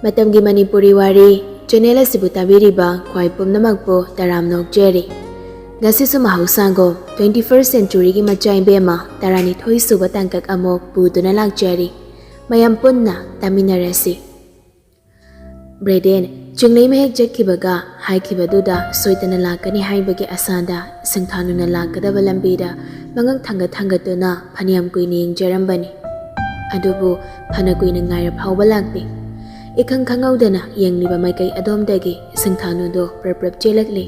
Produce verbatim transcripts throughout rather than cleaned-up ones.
ꯃꯇꯝꯒꯤ ꯃꯅꯤꯄꯨꯔꯤ ꯋꯥꯔꯤ ꯆꯦꯅꯦꯜ ꯑꯁꯤꯕꯨ ꯇꯥꯕꯤꯔꯤꯕ ꯈ꯭ꯋꯥꯏ ꯄꯨꯝꯅꯃꯛꯄꯨ ꯇꯔꯥꯝꯅ ꯑꯣꯛꯆꯔꯤ꯫ ꯉꯁꯤꯁꯨ ꯃꯍꯧꯁꯥꯒꯨꯝ twenty first century ꯒꯤ ꯃꯆꯥ ꯏꯕꯦꯝꯃ ꯇꯔꯥꯅꯤꯊꯣꯏ ꯁꯨꯕ ꯇꯥꯡꯀꯛ ꯑꯃꯨꯛ ꯄꯨꯗꯨꯅ ꯂꯥꯛꯆꯔꯤ꯫ ꯃꯌꯥꯝ ꯄꯨꯟꯅ ꯇꯥꯃꯤꯟꯅꯔꯁꯤ꯫ ꯕ꯭ꯔꯦꯗꯦꯟ ꯆꯤꯡꯂꯩꯃ ꯍꯦꯛ ꯆꯠꯈꯤꯕꯒ ꯍꯥꯏꯈꯤꯕꯗꯨꯗ ꯁꯣꯏꯗꯅ ꯂꯥꯛꯀꯅꯤ ꯍꯥꯏꯕꯒꯤ ꯑꯁꯥꯗ ꯁꯤꯡꯊꯥꯅꯨꯅ ꯂꯥꯛꯀꯗꯕ ꯂꯝꯕꯤꯗ ꯃꯉꯛ ꯊꯥꯡꯒꯠ ꯊꯥꯡꯒꯠꯇꯨꯅ ꯐꯅꯌꯥꯝ ꯀꯨꯏꯅ ꯌꯦꯡꯖꯔꯝꯕꯅꯤ꯫ ꯑꯗꯨꯕꯨ ꯐꯅ ꯀꯨꯏꯅ ꯉꯥꯏꯔ ꯐꯥꯎꯕ ꯂꯥꯛꯇꯦ꯫ ꯏꯈꯪ ꯈꯪꯍꯧꯗꯅ ꯌꯦꯡꯂꯤꯕ ꯃꯥꯏꯀꯩ ꯑꯗꯣꯝꯗꯒꯤ ꯁꯤꯡꯊꯥꯅꯨꯗꯣ ꯄ꯭ꯔꯞ ꯄ꯭ꯔꯞ ꯆꯦꯜꯂꯛꯂꯤ꯫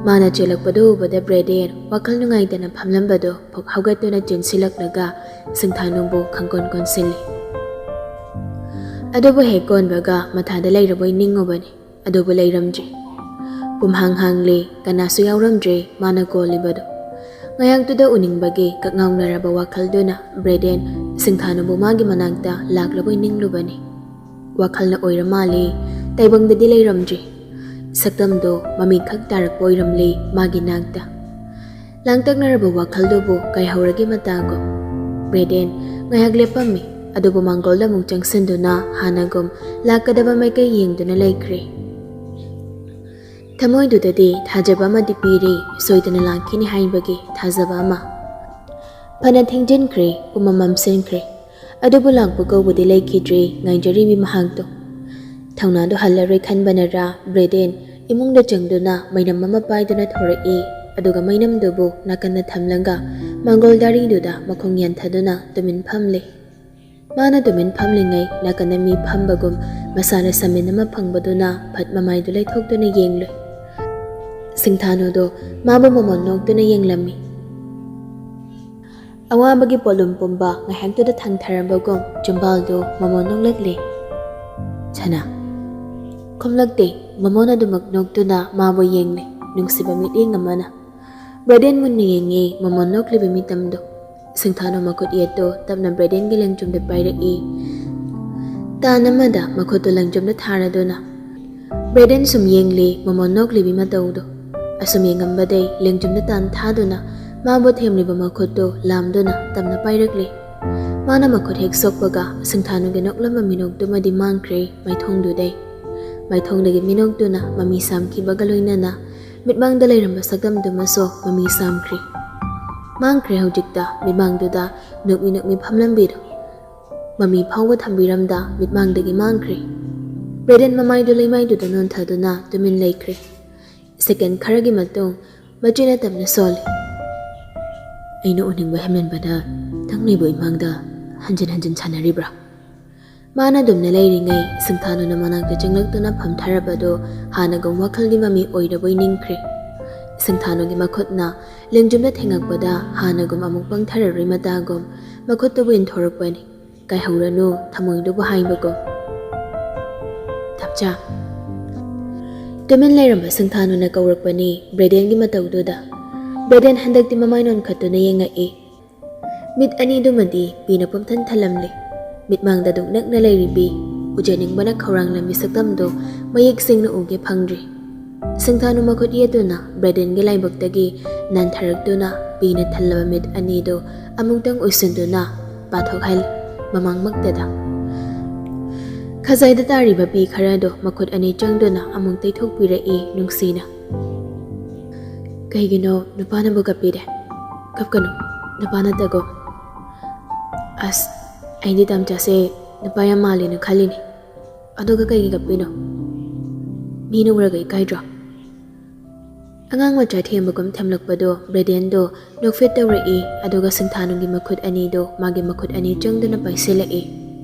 ꯃꯥꯅ ꯆꯦꯜꯂꯛꯄꯗꯨ ꯎꯕꯗ ꯕ꯭ꯔꯦꯗꯦꯟ ꯋꯥꯈꯜ ꯅꯨꯡꯉꯥꯏꯇꯅ ꯐꯝꯂꯝꯕꯗꯣ ꯐꯨꯛ ꯍꯧꯒꯠꯇꯨꯅ ꯆꯦꯟꯁꯤꯜꯂꯛꯂꯒ ꯁꯤꯡꯊꯥꯅꯨꯕꯨ ꯈꯪꯀꯣꯟ ꯀꯣꯟꯁꯤꯜꯂꯤ꯫ ꯑꯗꯨꯕꯨ ꯍꯦꯛ ꯀꯣꯟꯕꯒ ꯃꯊꯥꯗ ꯂꯩꯔꯕꯣꯏ ꯅꯤꯡꯉꯨꯕꯅꯤ꯫ ꯑꯗꯨꯕꯨ ꯂꯩꯔꯝꯗ꯭ꯔꯦ꯫ ꯄꯨꯝꯍꯥꯡ ꯍꯥꯡꯂꯦ, ꯀꯅꯥꯁꯨ ꯌꯥꯎꯔꯝꯗ꯭ꯔꯦ ꯃꯥꯅ ꯀꯣꯜꯂꯤꯕꯗꯨ꯫ ꯉꯥꯏꯍꯥꯛꯇꯨꯗ ꯎꯅꯤꯡꯕꯒꯤ ꯀꯛꯉꯥꯎꯅꯔꯕ ꯋꯥꯈꯜꯗꯨꯅ ꯕ꯭ꯔꯦꯗꯦꯟ ꯁꯤꯡꯊꯥꯅꯨꯕꯨ ꯃꯥꯒꯤ ꯃꯅꯥꯛꯇ ꯂꯥꯛꯂꯕꯣꯏ ꯅꯤꯡꯂꯨꯕꯅꯤ꯫ ꯋꯥꯈꯜꯅ ꯑꯣꯏꯔ ꯃꯥꯜꯂꯦ, ꯇꯥꯏꯕꯪꯗꯗꯤ ꯂꯩꯔꯝꯗ꯭ꯔꯦ꯫ ꯁꯛꯇꯝꯗꯣ ꯃꯃꯤꯠ ꯈꯛ ꯇꯥꯔꯛꯄ ꯑꯣꯏꯔꯝꯂꯦ ꯃꯥꯒꯤ ꯅꯥꯛꯇ꯫ ꯂꯥꯡꯇꯛꯅꯔꯕ ꯋꯥꯈꯜꯗꯨꯕꯨ ꯀꯥꯏꯍꯧꯔꯒꯦ ꯃꯇꯥꯒꯨꯝ꯫ ꯕ꯭ꯔꯦꯗꯦꯟ ꯉꯥꯏꯍꯥꯛ ꯂꯦꯞꯄꯝꯃꯤ, ꯑꯗꯨꯕꯨ ꯃꯥꯡꯒꯣꯜꯗ ꯑꯃꯨꯛ ꯆꯪꯁꯤꯟꯗꯨꯅ ꯍꯥꯟꯅꯒꯨꯝ ꯂꯥꯛꯀꯗꯕ ꯃꯥꯏꯀꯩ ꯌꯦꯡꯗꯨꯅ ꯂꯩꯈ꯭ꯔꯦ꯫ ꯊꯃꯣꯏꯗꯨꯗꯗꯤ ꯊꯥꯖꯕ ꯑꯃꯗꯤ ꯄꯤꯔꯤ, ꯁꯣꯏꯗꯅ ꯂꯥꯛꯈꯤꯅꯤ ꯍꯥꯏꯕꯒꯤ ꯊꯥꯖꯕ ꯑꯃ꯫ ꯐꯅ ꯊꯦꯡꯖꯤꯟꯈ꯭ꯔꯦ, ꯄꯨꯝꯃꯝ ꯃꯝꯁꯤꯟꯈ꯭ꯔꯦ, ꯑꯗꯨꯕꯨ ꯂꯥꯛꯄ ꯀꯧꯕꯗꯤ ꯂꯩꯈꯤꯗ꯭ꯔꯦ ꯉꯥꯏꯖꯔꯤꯕꯤ ꯃꯍꯥꯛꯇꯣ꯫ ꯊꯧꯅꯥꯗꯨ ꯍꯜꯂꯔꯣꯏ ꯈꯟꯕꯅꯔꯥ ꯕ꯭ꯔꯦꯗꯦꯟ ꯏꯃꯨꯡꯗ ꯆꯪꯗꯨꯅ ꯃꯩꯅꯝ ꯑꯃ ꯄꯥꯏꯗꯨꯅ ꯊꯣꯔꯛꯏ꯫ ꯑꯗꯨꯒ ꯃꯩꯅꯝꯗꯨꯕꯨ ꯅꯥꯀꯟꯗ ꯊꯝꯂꯒ ꯃꯥꯡꯒꯣꯜ ꯗꯥꯔꯤꯗꯨꯗ ꯃꯈꯣꯡ ꯌꯥꯟꯊꯗꯨꯅ ꯇꯨꯃꯤꯟ ꯐꯝꯂꯦ꯫ ꯃꯥꯅ ꯇꯨꯃꯤꯟ ꯐꯝꯂꯤꯉꯩ ꯅꯥꯀꯟꯗ ꯃꯤ ꯐꯝꯕꯒꯨꯝ ꯃꯁꯥꯅ ꯁꯃꯤꯟ ꯑꯃ ꯐꯪꯕꯗꯨꯅ ꯐꯠ ꯃꯃꯥꯏꯗꯨ ꯂꯩꯊꯣꯛꯇꯨꯅ ꯌꯦꯡꯂꯨꯏ꯫ ꯁꯤꯡꯊꯥꯅꯨꯗꯣ ꯃꯥꯕꯨ ꯃꯃꯣꯟ ꯅꯣꯛꯇꯨꯅ ꯌꯦꯡꯂꯝꯃꯤ꯫ ꯑꯋꯥꯕꯒꯤ ꯄꯣꯠꯂꯨꯝ ꯄꯨꯝꯕ ꯉꯥꯏꯍꯥꯛꯇꯨꯗ ꯊꯥꯡꯊꯔꯝꯕꯒꯨꯝ ꯆꯨꯝꯕꯥꯜꯗꯨ ꯃꯃꯣꯟ ꯅꯣꯛꯂꯛꯂꯦ꯫ ꯁꯅꯥ꯫ ꯈꯨꯝꯂꯛꯇꯦ꯫ ꯃꯃꯣꯟ ꯑꯗꯨꯃꯛ ꯅꯣꯛꯇꯨꯅ ꯃꯥꯕꯨ ꯌꯦꯡꯂꯦ, ꯅꯨꯡꯁꯤꯕ ꯃꯤꯠꯌꯦꯡ ꯑꯃꯅ꯫ ꯕ꯭ꯔꯦꯗꯦꯟ ꯃꯨꯟꯅ ꯌꯦꯡꯉꯤ ꯃꯃꯣꯟ ꯅꯣꯛꯂꯤꯕ ꯃꯤꯇꯝꯗꯣ꯫ ꯁꯤꯡꯊꯥꯅꯨ ꯃꯈꯨꯠ ꯌꯦꯠꯇꯨ ꯇꯞꯅ ꯕ꯭ꯔꯦꯗꯦꯟꯒꯤ ꯂꯦꯡꯖꯨꯝꯗ ꯄꯥꯏꯔꯛꯏ꯫ ꯇꯥꯟ ꯑꯃꯗ ꯃꯈꯨꯠꯇꯨ ꯂꯦꯡꯖꯨꯝꯗ ꯊꯥꯔꯗꯨꯅ꯫ ꯕ꯭ꯔꯦꯗꯦꯟ ꯁꯨꯝ ꯌꯦꯡꯂꯤ ꯃꯃꯣꯟ ꯅꯣꯛꯂꯤꯕꯤ ꯃꯇꯧꯗꯣ꯫ ꯑꯁꯨꯝ ꯌꯦꯡꯉꯝꯕꯗꯩ ꯂꯦꯡꯖꯨꯝꯗ ꯇꯥꯟ ꯊꯥꯗꯨꯅ ꯃꯥꯕꯨ ꯊꯦꯝꯂꯤꯕ ꯃꯈꯨꯠꯇꯨ ꯂꯥꯝꯗꯨꯅ ꯇꯞꯅ ꯄꯥꯏꯔꯛꯂꯤ꯫ ꯃꯥꯅ ꯃꯈꯨꯠ ꯍꯦꯛ ꯁꯣꯛꯄꯒ ꯁꯤꯡꯊꯥꯅꯨꯒꯤ ꯅꯣꯛꯂꯝꯕ ꯃꯤꯅꯣꯛꯇꯨꯃꯗꯤ ꯃꯥꯡꯈ꯭ꯔꯦ ꯃꯥꯏꯊꯣꯡꯗꯨꯗꯩ꯫ ꯃꯥꯏꯊꯣꯡꯗꯒꯤ ꯃꯤꯅꯣꯛꯇꯨꯅ ꯃꯃꯤ ꯁꯥꯝꯈꯤꯕꯒ ꯂꯣꯏꯅꯅ ꯃꯤꯠꯃꯥꯡꯗ ꯂꯩꯔꯝꯕ ꯁꯛꯇꯝꯗꯨꯃꯁꯨ ꯃꯃꯤ ꯁꯥꯝꯈ꯭ꯔꯦ꯫ ꯃꯥꯡꯈ꯭ꯔꯦ ꯍꯧꯖꯤꯛꯇ ꯃꯤꯠꯃꯥꯡꯗꯨꯗ ꯅꯣꯛꯃꯤ ꯅꯣꯛꯃꯤ ꯐꯝꯂꯝꯕꯤꯗꯣ꯫ ꯃꯃꯤ ꯐꯥꯎꯕ ꯊꯝꯕꯤꯔꯝꯗ ꯃꯤꯠꯃꯥꯡꯗꯒꯤ ꯃꯥꯡꯈ꯭ꯔꯦ꯫ ꯕ꯭ꯔꯦꯗꯦꯟ ꯃꯃꯥꯏꯗꯨ ꯂꯩꯃꯥꯏꯗꯨꯗ ꯅꯣꯟꯊꯗꯨꯅ ꯇꯨꯃꯤꯟ ꯂꯩꯈ꯭ꯔꯦ꯫ ꯁꯦꯀꯦꯟ ꯈꯔꯒꯤ ꯃꯇꯨꯡ ꯃꯆꯤꯟꯅ ꯇꯞꯅ ꯁꯣꯜꯂꯤ꯫ "ꯑꯩꯅ ꯎꯅꯤꯡꯕ ꯍꯦꯟꯃꯟꯕꯗ ꯅꯪ ꯂꯩꯕ ꯏꯃꯥꯡꯗ ꯍꯟꯖꯤꯟ ꯍꯟꯖꯤꯟ ꯁꯥꯟꯅꯔꯤꯕ꯭ꯔꯥ?" ꯃꯥꯅ ꯑꯗꯨꯝꯅ ꯂꯩꯔꯤꯉꯩ ꯁꯤꯡꯊꯥꯅꯨꯅ ꯃꯅꯥꯛꯇ ꯆꯪꯂꯛꯇꯨꯅ ꯐꯝꯊꯔꯕꯗꯨ ꯍꯥꯟꯅꯒꯨꯝ ꯋꯥꯈꯜꯒꯤ ꯃꯃꯤ ꯑꯣꯏꯔꯕꯣꯏ ꯅꯤꯡꯈ꯭ꯔꯦ꯫ ꯁꯤꯡꯊꯥꯅꯨꯒꯤ ꯃꯈꯨꯠꯅ ꯂꯦꯡꯖꯨꯝꯗ ꯊꯦꯡꯉꯛꯄꯗ ꯍꯥꯟꯅꯒꯨꯝ ꯑꯃꯨꯛ ꯄꯪꯊꯔꯔꯣꯏ ꯃꯇꯥꯒꯨꯝ ꯃꯈꯨꯠꯇꯨꯕꯨ ꯏꯟꯊꯣꯔꯛꯄꯅꯤ꯫ "ꯀꯥꯏꯍꯧꯔꯅꯨ" ꯊꯃꯣꯏꯗꯨꯕꯨ ꯍꯥꯏꯕꯒꯨꯝ꯫ "ꯇꯞꯆꯥ!" ꯇꯨꯃꯤꯟ ꯂꯩꯔꯝꯕ ꯁꯤꯡꯊꯥꯅꯨꯅ ꯀꯧꯔꯛꯄꯅꯤ ꯕ꯭ꯔꯦꯗꯦꯟꯒꯤ ꯃꯇꯧꯗꯨꯗ꯫ ꯕ꯭ꯔꯦꯗꯦꯟ ꯍꯟꯗꯛꯇꯤ ꯃꯃꯥꯏ ꯅꯣꯟꯈꯠꯇꯨꯅ ꯌꯦꯡꯉꯛꯏ꯫ ꯃꯤꯠ ꯑꯅꯤꯗꯨꯃꯗꯤ ꯄꯤꯅ ꯄꯨꯝꯊꯟ ꯊꯜꯂꯝꯂꯦ꯫ ꯃꯤꯠꯃꯥꯡꯗ ꯑꯗꯨꯛ ꯅꯛꯅ ꯂꯩꯔꯤꯕꯤ, ꯎꯖꯅꯤꯡꯕꯅ ꯈꯧꯔꯥꯡꯂꯝꯃꯤ ꯁꯛꯇꯝꯗꯨ ꯃꯌꯦꯛ ꯁꯦꯡꯅ ꯎꯒꯦ ꯐꯪꯗ꯭ꯔꯤ꯫ ꯁꯤꯡꯊꯥꯅꯨ ꯃꯈꯨꯠ ꯌꯦꯠꯇꯨꯅ ꯕ꯭ꯔꯦꯗꯦꯟꯒꯤ ꯂꯥꯏꯕꯛꯇꯒꯤ ꯅꯥꯟꯊꯔꯛꯇꯨꯅ ꯄꯤꯅ ꯊꯜꯂꯕ ꯃꯤꯠ ꯑꯅꯤꯗꯨ ꯑꯃꯨꯛꯇꯪ ꯎꯏꯁꯤꯟꯗꯨꯅ ꯄꯥꯊꯣꯛꯍꯜ ꯃꯃꯥꯡꯃꯛꯇꯗ꯫ ꯈꯖꯥꯏꯗ ꯇꯥꯔꯤꯕ ꯄꯤ ꯈꯔꯗꯨ ꯃꯈꯨꯠ ꯑꯅꯤ ꯆꯪꯗꯨꯅ ꯑꯃꯨꯛ ꯇꯩꯊꯣꯛꯄꯤꯔꯛꯏ ꯅꯨꯡꯁꯤꯅ꯫ "ꯀꯩꯒꯤꯅꯣ ꯅꯨꯄꯥꯅꯕꯨ ꯀꯞꯄꯤꯔꯦ? ꯀꯞꯀꯅꯨ, ꯅꯨꯄꯥ ꯅꯠꯇꯀꯣ꯫ ꯑꯁ, ꯑꯩꯗꯤ ꯇꯥꯝꯆꯥꯁꯦ ꯅꯨꯄꯥ ꯌꯥꯝ ꯃꯥꯜꯂꯦꯅ ꯈꯜꯂꯤꯅꯦ꯫ ꯑꯗꯨꯒ ꯀꯩꯒꯤ ꯀꯞꯄꯤꯅꯣ? ꯃꯤꯅ ꯎꯔꯒ ꯏꯀꯥꯏꯗ꯭ꯔꯣ?" ꯑꯉꯥꯡ ꯃꯆꯥ ꯊꯦꯝꯕꯒꯨꯝ ꯊꯦꯝꯂꯛꯄꯗꯣ ꯕ꯭ꯔꯦꯗꯦꯟꯗꯣ ꯅꯣꯛꯐꯦꯠ ꯇꯧꯔꯛꯏ, ꯑꯗꯨꯒ ꯁꯤꯡꯊꯥꯅꯨꯒꯤ ꯃꯈꯨꯠ ꯑꯅꯤꯗꯣ ꯃꯥꯒꯤ ꯃꯈꯨꯠ ꯑꯅꯤ ꯆꯪꯗꯨꯅ ꯄꯥꯏꯁꯤꯜꯂꯛꯏ꯫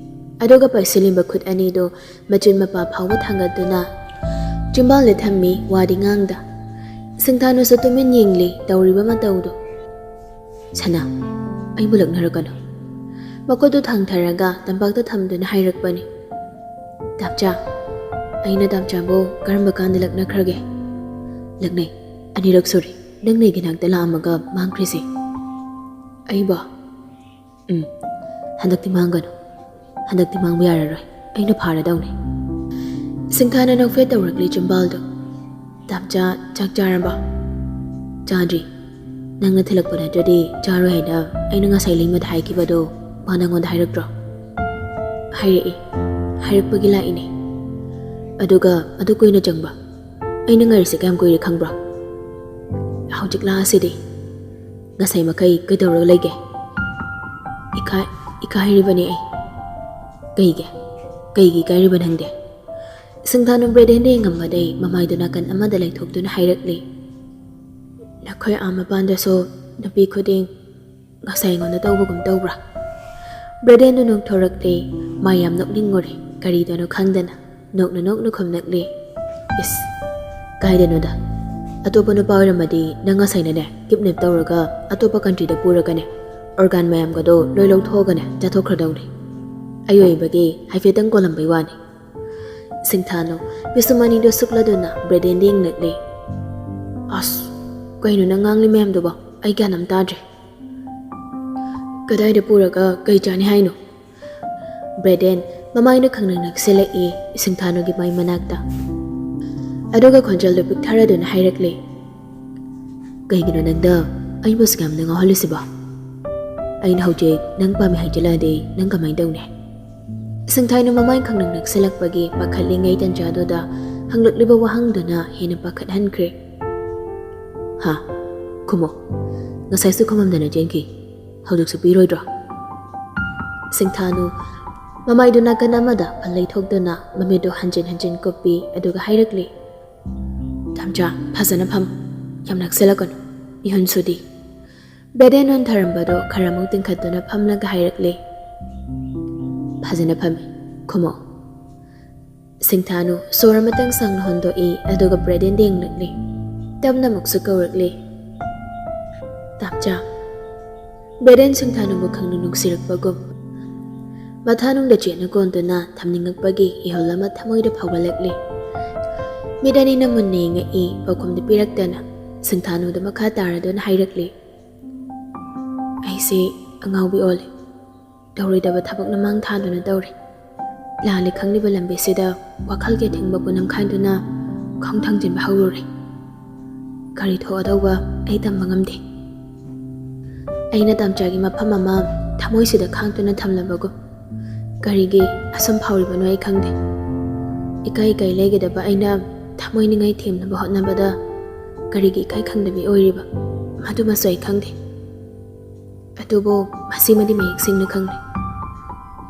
ꯑꯗꯨꯒ ꯄꯥꯏꯁꯤꯜꯂꯤꯕ ꯈꯨꯠ ꯑꯅꯤꯗꯣ ꯃꯆꯤꯟ ꯃꯄꯥ ꯐꯥꯎꯕ ꯊꯥꯡꯒꯠꯇꯨꯅ ꯆꯤꯝꯕꯥꯜꯗ ꯊꯝꯃꯤ, ꯋꯥꯗꯤ ꯉꯥꯡꯗ꯫ ꯁꯤꯡꯊꯥꯅꯨꯁꯨ ꯇꯨꯃꯤꯟ ꯌꯦꯡꯂꯤ ꯇꯧꯔꯤꯕ ꯃꯇꯧꯗꯣ꯫ "ꯁꯅꯥ, ꯑꯩꯕꯨ ꯂꯛꯅꯔꯛꯀꯅꯨ꯫" ꯃꯈꯨꯠꯇꯨ ꯊꯥꯡꯊꯔꯒ ꯇꯝꯄꯥꯛꯇ ꯊꯝꯗꯨꯅ ꯍꯥꯏꯔꯛꯄꯅꯤ꯫ "ꯇꯥꯝꯆꯥ, ꯑꯩꯅ ꯇꯥꯝꯆꯥꯕꯨ ꯀꯔꯝꯕ ꯀꯥꯟꯗ ꯂꯛꯅꯈ꯭ꯔꯒꯦ?" "ꯂꯛꯅꯩ, ꯑꯅꯤꯔꯛ ꯁꯨꯔꯦ꯫ ꯅꯪꯅ ꯑꯩꯒꯤ ꯅꯥꯛꯇ ꯂꯥꯛꯑꯝꯃꯒ ꯃꯥꯡꯈ꯭ꯔꯤꯁꯦ꯫" "ꯑꯩꯕꯣ?" "ꯎꯝ, ꯍꯟꯗꯛꯇꯤ ꯃꯥꯡꯒꯅꯨ꯫ ꯍꯟꯗꯛꯇꯤ ꯃꯥꯡꯕ ꯌꯥꯔꯔꯣꯏ꯫ ꯑꯩꯅ ꯐꯥꯔꯗꯧꯅꯤ꯫" ꯁꯤꯡꯊꯥꯅ ꯅꯣꯛꯐꯦꯠ ꯇꯧꯔꯛꯂꯤ ꯆꯤꯝꯕꯥꯜꯗꯣ꯫ "ꯇꯥꯝꯆꯥ, ꯆꯥꯛ ꯆꯥꯔꯕꯣ?" "ꯆꯥꯗ꯭ꯔꯤ꯫ ꯅꯪꯅ ꯊꯤꯜꯂꯛꯄ ꯅꯠꯇ꯭ꯔꯗꯤ ꯆꯥꯔꯣꯏ ꯍꯥꯏꯅ ꯑꯩꯅ ꯉꯁꯥꯏ ꯂꯩꯃꯗ ꯍꯥꯏꯈꯤꯕꯗꯣ ꯃꯥ ꯅꯪꯉꯣꯟꯗ ꯍꯥꯏꯔꯛꯇ꯭ꯔꯣ? ꯍꯥꯏꯔꯛꯏ꯫ ꯍꯥꯏꯔꯛꯄꯒꯤ ꯂꯥꯛꯏꯅꯦ꯫ ꯑꯗꯨꯒ ꯑꯗꯨ ꯀꯨꯏꯅ ꯆꯪꯕ? ꯑꯩꯅ ꯉꯥꯏꯔꯤꯁꯦ ꯀꯌꯥꯝ ꯀꯨꯏꯔꯦ ꯈꯪꯕ꯭ꯔꯣ? ꯍꯧꯖꯤꯛ ꯂꯥꯛꯑꯁꯤꯗꯤ꯫ ꯉꯁꯥꯏ ꯃꯈꯩ ꯀꯩꯗꯧꯔꯒ ꯂꯩꯒꯦ? ꯏꯀꯥꯏ ꯏꯀꯥꯏꯔꯤꯕꯅꯦ ꯑꯩ꯫ ꯀꯩꯒꯤ? ꯀꯩꯒꯤ ꯏꯀꯥꯏꯔꯤꯕ ꯅꯪꯗꯤ? ꯁꯤꯡꯊꯥꯅꯨ ꯕ꯭ꯔꯦꯗꯦꯟꯗ ꯌꯦꯡꯉꯝꯕꯗꯩ ꯃꯃꯥꯏꯗꯨ ꯅꯥꯀꯟ ꯑꯃꯗ ꯂꯩꯊꯣꯛꯇꯨꯅ ꯍꯥꯏꯔꯛꯂꯤ, "ꯅꯈꯣꯏ ꯑꯥ ꯃꯄꯥꯟꯗꯁꯨ ꯅꯨꯄꯤ ꯈꯨꯗꯤꯡ ꯉꯁꯥꯏ ꯑꯩꯉꯣꯟꯗ ꯇꯧꯕꯒꯨꯝ ꯇꯧꯕ꯭ꯔꯥ?" ꯕ꯭ꯔꯦꯗꯦꯟꯗꯨ ꯅꯣꯛꯊꯣꯔꯛꯂꯦ꯫ ꯃꯥ ꯌꯥꯝ ꯅꯣꯛꯅꯤꯡꯉꯨꯔꯦ꯫ ꯀꯔꯤꯗꯅꯣ ꯈꯪꯗꯅ ꯅꯣꯛꯅ ꯅꯣꯛꯅ ꯈꯨꯝꯂꯛꯂꯦ, "ꯏꯁ, ꯀꯥꯏꯗꯅꯣꯗ꯫ ꯑꯇꯣꯞꯄ ꯅꯨꯄꯥ ꯑꯣꯏꯔꯝꯃꯗꯤ ꯅꯪ ꯉꯁꯥꯏꯅꯅꯦ ꯀꯤꯞꯅꯦꯞ ꯇꯧꯔꯒ ꯑꯇꯣꯞꯄ ꯀꯟꯇ꯭ꯔꯤꯗ ꯄꯨꯔꯒꯅꯦ ꯑꯣꯔꯒꯥꯟ ꯃꯌꯥꯝꯒꯗꯣ ꯂꯣꯏ ꯂꯧꯊꯣꯛꯑꯒꯅꯦ ꯆꯥꯊꯣꯛꯈ꯭ꯔꯗꯧꯅꯤ꯫ ꯑꯩ ꯑꯣꯏꯕꯒꯤ ꯍꯥꯏꯐꯦꯠꯇꯪ ꯀꯣꯜꯂꯝꯕꯩ ꯋꯥꯅꯤ꯫" ꯁꯤꯡꯊꯥꯅꯨ ꯄꯤꯁꯨꯝ ꯑꯅꯤꯗꯨ ꯁꯨꯛꯂꯗꯨꯅ ꯕ꯭ꯔꯦꯗꯦꯟꯗ ꯌꯦꯡꯂꯛꯂꯦ꯫ "ꯑꯁ, ꯀꯩꯅꯣ ꯅꯪ ꯉꯥꯡꯂꯤ ꯃꯌꯥꯝꯗꯨꯕꯣ? ꯑꯩ ꯒ꯭ꯌꯥꯟ ꯑꯃ ꯇꯥꯗ꯭ꯔꯦ꯫ ꯀꯗꯥꯏꯗ ꯄꯨꯔꯒ ꯀꯩ ꯆꯥꯅꯤ ꯍꯥꯏꯅꯣ?" ꯕ꯭ꯔꯦꯗꯦꯟ ꯃꯃꯥꯏꯅ ꯈꯪꯅ ꯅꯛꯁꯤꯜꯂꯛꯏ ꯁꯤꯡꯊꯥꯅꯨꯒꯤ ꯃꯥꯏ ꯃꯅꯥꯛꯇ꯫ ꯑꯗꯨꯒ ꯈꯣꯟꯖꯦꯜꯗꯨ ꯄꯤꯛꯊꯔꯗꯨꯅ ꯍꯥꯏꯔꯛꯂꯦ, "ꯀꯩꯒꯤꯅꯣ ꯅꯪꯗ ꯑꯩꯕꯨ ꯑꯁꯨꯛ ꯌꯥꯝꯅ ꯉꯥꯎꯍꯜꯂꯤꯁꯤꯕꯣ? ꯑꯩꯅ ꯍꯧꯖꯤꯛ ꯅꯪ ꯄꯥꯝꯃꯤ ꯍꯥꯏꯖꯤꯜꯂꯛꯑꯗꯤ ꯅꯪ ꯀꯃꯥꯏꯅ ꯇꯧꯅꯤ?" ꯁꯤꯡꯊꯥꯅꯨ ꯃꯃꯥꯏ ꯈꯪꯅ ꯅꯛꯁꯤꯜꯂꯛꯄꯒꯤ ꯄꯥꯈꯠꯂꯤꯉꯩ ꯇꯟꯖꯥꯗꯨꯗ ꯍꯪꯂꯛꯂꯤꯕ ꯋꯥꯍꯪꯗꯨꯅ ꯍꯦꯟꯅ ꯄꯥꯈꯠꯍꯟꯈ꯭ꯔꯦ꯫ "ꯍꯥ? ꯈꯨꯝꯃꯣ꯫ ꯉꯁꯥꯏꯁꯨ ꯈꯨꯝꯃꯝꯗꯅ ꯆꯦꯟꯈꯤ꯫ ꯍꯧꯖꯤꯛꯁꯨ ꯄꯤꯔꯣꯏꯗ꯭ꯔꯣ?" ꯁꯤꯡꯊꯥꯅꯨ ꯃꯃꯥꯏꯗꯨ ꯅꯥꯀꯟ ꯑꯃꯗ ꯐꯜ ꯂꯩꯊꯣꯛꯇꯨꯅ ꯃꯃꯤꯠꯇꯨ ꯍꯟꯖꯤꯟ ꯍꯟꯖꯤꯟ ꯀꯨꯞꯄꯤ, ꯑꯗꯨꯒ ꯍꯥꯏꯔꯛꯂꯤ, "ꯇꯥꯝꯆꯥ, ꯐꯖꯅ ꯐꯝ꯫ ꯌꯥꯝ ꯅꯛꯁꯤꯜꯂꯛꯀꯅꯨ꯫ ꯃꯤꯍꯨꯟ ꯁꯨꯗꯤ꯫" ꯕ꯭ꯔꯦꯗꯦꯟ ꯅꯣꯟꯊꯔꯝꯕꯗꯨ ꯈꯔꯃꯨꯛ ꯇꯤꯡꯈꯠꯇꯨꯅ ꯐꯝꯂꯒ ꯍꯥꯏꯔꯛꯂꯦ, "ꯐꯖꯅ ꯐꯝꯃꯤ꯫ ꯈꯨꯝꯃꯣ꯫" ꯁꯤꯡꯊꯥꯅꯨ ꯁꯣꯔ ꯑꯃꯇꯪ ꯁꯥꯡꯅ ꯍꯣꯟꯗꯣꯛꯏ, ꯑꯗꯨꯒ ꯕ꯭ꯔꯦꯗꯦꯟꯗ ꯌꯦꯡꯂꯛꯂꯤ꯫ ꯇꯞꯅ ꯑꯃꯨꯛꯁꯨ ꯀꯧꯔꯛꯂꯤ, "ꯇꯥꯝꯆꯥ꯫" ꯕ꯭ꯔꯦꯗꯦꯟ ꯁꯤꯡꯊꯥꯅꯨꯕꯨ ꯈꯪꯅ ꯅꯨꯡꯁꯤꯔꯛꯄꯒꯨꯝ ꯃꯊꯥꯅꯨꯡꯗ ꯆꯦꯠꯅ ꯀꯣꯟꯗꯨꯅ ꯊꯝꯅꯤꯡꯉꯛꯄꯒꯤ ꯏꯍꯨꯜ ꯑꯃ ꯊꯃꯣꯏꯗ ꯐꯥꯎꯒꯠꯂꯛꯂꯤ꯫ ꯃꯤꯠ ꯑꯅꯤꯅ ꯃꯨꯟꯅ ꯌꯦꯡꯉꯛꯏ, ꯄꯥꯎꯈꯨꯝꯗꯤ ꯄꯤꯔꯛꯇꯅ ꯁꯤꯡꯊꯥꯅꯨꯗ ꯃꯈꯥ ꯇꯥꯔꯗꯨꯅ ꯍꯥꯏꯔꯛꯂꯤ, "ꯑꯩꯁꯦ ꯑꯉꯥꯎꯕꯤ ꯑꯣꯜꯂꯦ꯫ ꯇꯧꯔꯣꯏꯗꯕ ꯊꯕꯛꯅ ꯃꯥꯡ ꯊꯥꯗꯨꯅ ꯇꯧꯔꯦ꯫ ꯂꯥꯜꯂꯦ ꯈꯪꯂꯤꯕ ꯂꯝꯕꯤꯁꯤꯗ ꯋꯥꯈꯜꯒꯤ ꯑꯊꯤꯡꯕꯕꯨ ꯅꯝꯈꯥꯏꯗꯨꯅ ꯈꯣꯡ ꯊꯥꯡꯖꯤꯟꯕ ꯍꯧꯔꯨꯔꯦ꯫ ꯀꯔꯤ ꯊꯣꯛꯑꯗꯧꯕ ꯑꯩ ꯇꯝꯕ ꯉꯝꯗꯦ꯫ ꯑꯩꯅ ꯇꯥꯝꯆꯥꯒꯤ ꯃꯐꯝ ꯑꯃ ꯊꯃꯣꯏꯁꯤꯗ ꯈꯥꯡꯗꯨꯅ ꯊꯝꯂꯕꯒꯨꯝ꯫ ꯀꯔꯤꯒꯤ ꯑꯁꯨꯝ ꯐꯥꯎꯔꯤꯕꯅꯣ ꯑꯩ ꯈꯪꯗꯦ꯫ ꯏꯀꯥꯏ ꯏꯀꯥꯏ ꯂꯩꯒꯗꯕ ꯑꯩꯅ ꯊꯃꯣꯏ ꯅꯤꯡꯉꯥꯏ ꯊꯦꯝꯅꯕ ꯍꯣꯠꯅꯕꯗ ꯀꯔꯤꯒꯤ ꯏꯀꯥꯏ ꯈꯪꯗꯕꯤ ꯑꯣꯏꯔꯤꯕ, ꯃꯗꯨꯃꯁꯨ ꯑꯩ ꯈꯪꯗꯦ꯫ ꯑꯗꯨꯕꯨ ꯃꯁꯤꯃꯗꯤ ꯃꯌꯦꯛ ꯁꯦꯡꯅ ꯈꯪꯂꯦ,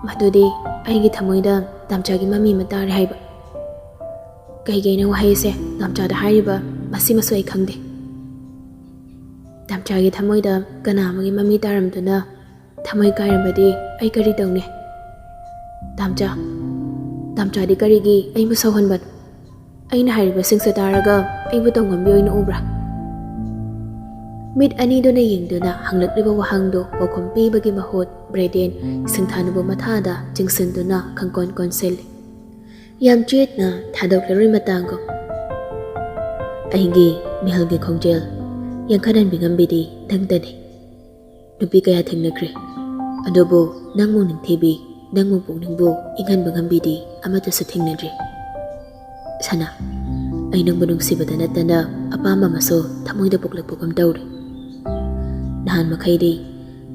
ꯃꯗꯨꯗꯤ ꯑꯩꯒꯤ ꯊꯃꯣꯏꯗ ꯇꯥꯝꯆꯥꯒꯤ ꯃꯃꯤ ꯑꯃ ꯇꯥꯔꯦ ꯍꯥꯏꯕ꯫ ꯀꯩꯒꯤꯅꯣ ꯋꯥꯍꯩꯁꯦ ꯇꯥꯝꯆꯥꯗ ꯍꯥꯏꯔꯤꯕ, ꯃꯁꯤꯃꯁꯨ ꯑꯩ ꯈꯪꯗꯦ꯫ ꯇꯥꯝꯆꯥꯒꯤ ꯊꯃꯣꯏꯗ ꯀꯅꯥ ꯑꯃꯒꯤ ꯃꯃꯤ ꯇꯥꯔꯝꯗꯨꯅ ꯊꯃꯣꯏ ꯀꯥꯏꯔꯕꯗꯤ ꯑꯩ ꯀꯔꯤ ꯇꯧꯅꯤ? ꯇꯥꯝꯆꯥ, ꯇꯥꯝꯆꯥꯗꯤ ꯀꯔꯤꯒꯤ ꯑꯩꯕꯨ ꯁꯥꯎꯍꯟꯕꯅꯣ? ꯑꯩꯅ ꯍꯥꯏꯔꯤꯕꯁꯤꯡꯁꯦ ꯇꯥꯔꯒ ꯑꯩꯕꯨ ꯇꯧꯉꯝꯕꯤ ꯑꯣꯏꯅ ꯎꯕ꯭ꯔꯥ? ꯃꯤꯠ ꯑꯅꯤꯗꯨꯅ ꯌꯦꯡꯗꯨꯅ ꯍꯪꯂꯛꯂꯤꯕ ꯋꯥꯍꯪꯗꯨ ꯄꯥꯎꯈꯨꯝ ꯄꯤꯕꯒꯤ ꯃꯍꯨꯠ ꯕ꯭ꯔꯦꯗꯦꯟ ꯁꯤꯡꯊꯥꯅꯕꯨ ꯃꯊꯥꯗ ꯆꯤꯡꯁꯤꯟꯗꯨꯅ ꯈꯪꯀꯣꯟ ꯀꯣꯟꯁꯤꯜꯂꯤ꯫ ꯌꯥꯝ ꯆꯦꯠꯅ ꯊꯥꯗꯣꯛꯂꯔꯣꯏ ꯃꯇꯥꯒꯨꯝ꯫ ꯑꯩꯒꯤ ꯃꯤꯍꯜꯒꯤ ꯈꯣꯡꯖꯦꯜ ꯌꯥꯡꯈꯠꯍꯟꯕꯤ ꯉꯝꯕꯤꯗꯤ ꯅꯪꯇꯅꯤ꯫ ꯅꯨꯄꯤ ꯀꯌꯥ ꯊꯦꯡꯅꯈ꯭ꯔꯦ, ꯑꯗꯨꯕꯨ ꯅꯪꯃꯨꯛ ꯅꯤꯡꯊꯤꯕꯤ, ꯅꯪꯃꯨꯛ ꯄꯨꯛꯅꯤꯡꯕꯨ ꯏꯪꯍꯟꯕ ꯉꯝꯕꯤꯗꯤ ꯑꯃꯠꯇꯁꯨ ꯊꯦꯡꯅꯗ꯭ꯔꯤ꯫ ꯁꯅꯥ, ꯑꯩ ꯅꯪꯕꯨ ꯅꯨꯡꯁꯤꯕꯗ ꯅꯠꯇꯅ ꯑꯄꯥꯝꯕ ꯑꯃꯁꯨ ꯊꯃꯣꯏꯗ ꯄꯣꯛꯂꯛꯄꯒꯨꯝ ꯇꯧꯔꯤ꯫ ꯅꯍꯥꯟ ꯃꯈꯩꯗꯤ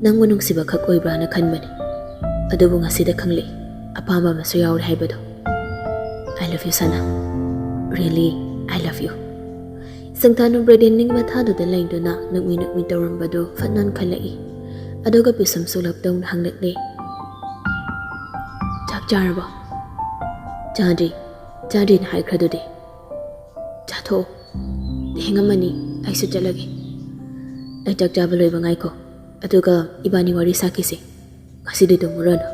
ꯅꯪꯕꯨ ꯅꯨꯡꯁꯤꯕ ꯈꯛ ꯑꯣꯏꯕ꯭ꯔꯥꯅ ꯈꯟꯕꯅꯤ, ꯑꯗꯨꯕꯨ ꯉꯁꯤꯗ ꯈꯪꯂꯦ, ꯑꯄꯥꯝꯕ ꯑꯃꯁꯨ ꯌꯥꯎꯔꯦ ꯍꯥꯏꯕꯗꯣ꯫ I love you, ꯁꯅꯥ꯫ Really, I love you꯫ ꯁꯪꯊꯥꯅꯨ ꯕ꯭ꯔꯦꯗꯦꯟꯒꯤ ꯃꯊꯥꯗꯨꯗ ꯂꯩꯗꯨꯅ ꯅꯨꯛꯃꯤ ꯅꯨꯛꯃꯤ ꯇꯧꯔꯝꯕꯗꯨ ꯐꯠ ꯅꯣꯟꯈꯠꯂꯛꯏ꯫ ꯑꯗꯨꯒ ꯄꯤꯁꯨꯝ ꯁꯨꯂꯞ ꯇꯧꯅ ꯍꯪꯂꯛꯂꯦ, "ꯆꯥꯛ ꯆꯥꯔꯕꯣ?" "ꯆꯥꯗ꯭ꯔꯤ, ꯆꯥꯗ꯭ꯔꯤꯅ ꯍꯥꯏꯈ꯭ꯔꯗꯨꯗꯤ꯫ ꯆꯥꯊꯣꯛꯑꯣ, ꯊꯦꯡꯉꯝꯃꯅꯤ, ꯑꯩꯁꯨ ꯆꯠꯂꯒꯦ꯫ ꯑꯩ ꯆꯥꯛ ꯆꯥꯕ ꯂꯣꯏꯕ ꯉꯥꯏꯈꯣ, ꯑꯗꯨꯒ ꯏꯕꯥꯅꯤ ꯋꯥꯔꯤ ꯁꯥꯈꯤꯁꯦ꯫ ꯉꯁꯤꯗꯤ ꯇꯨꯝꯃꯨꯔꯅꯨ꯫"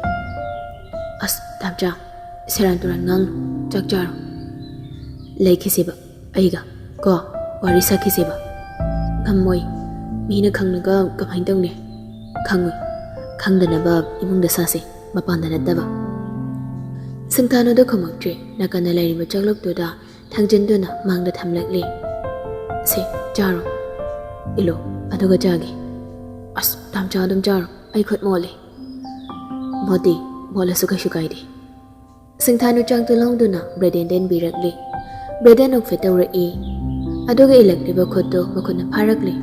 "ꯑꯁ, ꯇꯥꯝꯆꯥ, ꯁꯦꯔꯥꯟ ꯇꯨꯔꯥꯟ ꯉꯥꯡꯅꯨ, ꯆꯥꯛ ꯆꯥꯔꯣ꯫ ꯂꯩꯈꯤꯁꯦꯕ ꯑꯩꯒ ꯀꯣ, ꯋꯥꯔꯤ ꯁꯥꯈꯤꯁꯦꯕ꯫" "ꯉꯝꯃꯣꯏ, ꯃꯤꯅ ꯈꯪꯂꯒ ꯀꯃꯥꯏꯅ ꯇꯧꯅꯤ?" "ꯈꯪꯉꯣꯏ, ꯈꯪꯗꯅꯕ ꯏꯃꯨꯡꯗ ꯁꯥꯁꯦ, ꯃꯄꯥꯟꯗ ꯅꯠꯇꯕ꯫" ꯁꯪꯊꯥꯅꯨꯗ ꯈꯨꯝꯃꯛꯇ꯭ꯔꯦ꯫ ꯅꯥꯀꯟꯗ ꯂꯩꯔꯤꯕ ꯆꯥꯛꯂꯨꯛꯇꯨꯗ ꯊꯥꯡꯖꯤꯟꯗꯨꯅ ꯃꯥꯡꯗ ꯊꯝꯂꯛꯂꯦ꯫ "ꯁꯦ, ꯆꯥꯔꯣ꯫ ꯏꯜꯂꯣ, ꯑꯗꯨꯒ ꯆꯥꯒꯦ꯫" "ꯑꯁ, ꯇꯥꯝꯆꯥ, ꯑꯗꯨꯝ ꯆꯥꯔꯣ, ꯑꯩ ꯈꯨꯠ ꯃꯣꯠꯂꯦ꯫" "ꯃꯣꯠꯇꯦ, ꯃꯣꯠꯂꯁꯨ ꯀꯩꯁꯨ ꯀꯥꯏꯗꯦ꯫" ꯁꯤꯡꯊꯥꯅꯨ ꯆꯥꯛꯇꯨ ꯂꯧꯗꯨꯅ ꯕ꯭ꯔꯦꯗꯦꯟꯗ ꯏꯟꯕꯤꯔꯛꯂꯦ꯫ ꯕ꯭ꯔꯦꯗꯦꯟ ꯑꯣꯛꯐꯦꯠ ꯇꯧꯔꯛꯏ, ꯑꯗꯨꯒ ꯏꯜꯂꯛꯂꯤꯕ ꯈꯨꯠꯇꯨ ꯃꯈꯨꯠꯅ ꯐꯥꯔꯛꯂꯦ꯫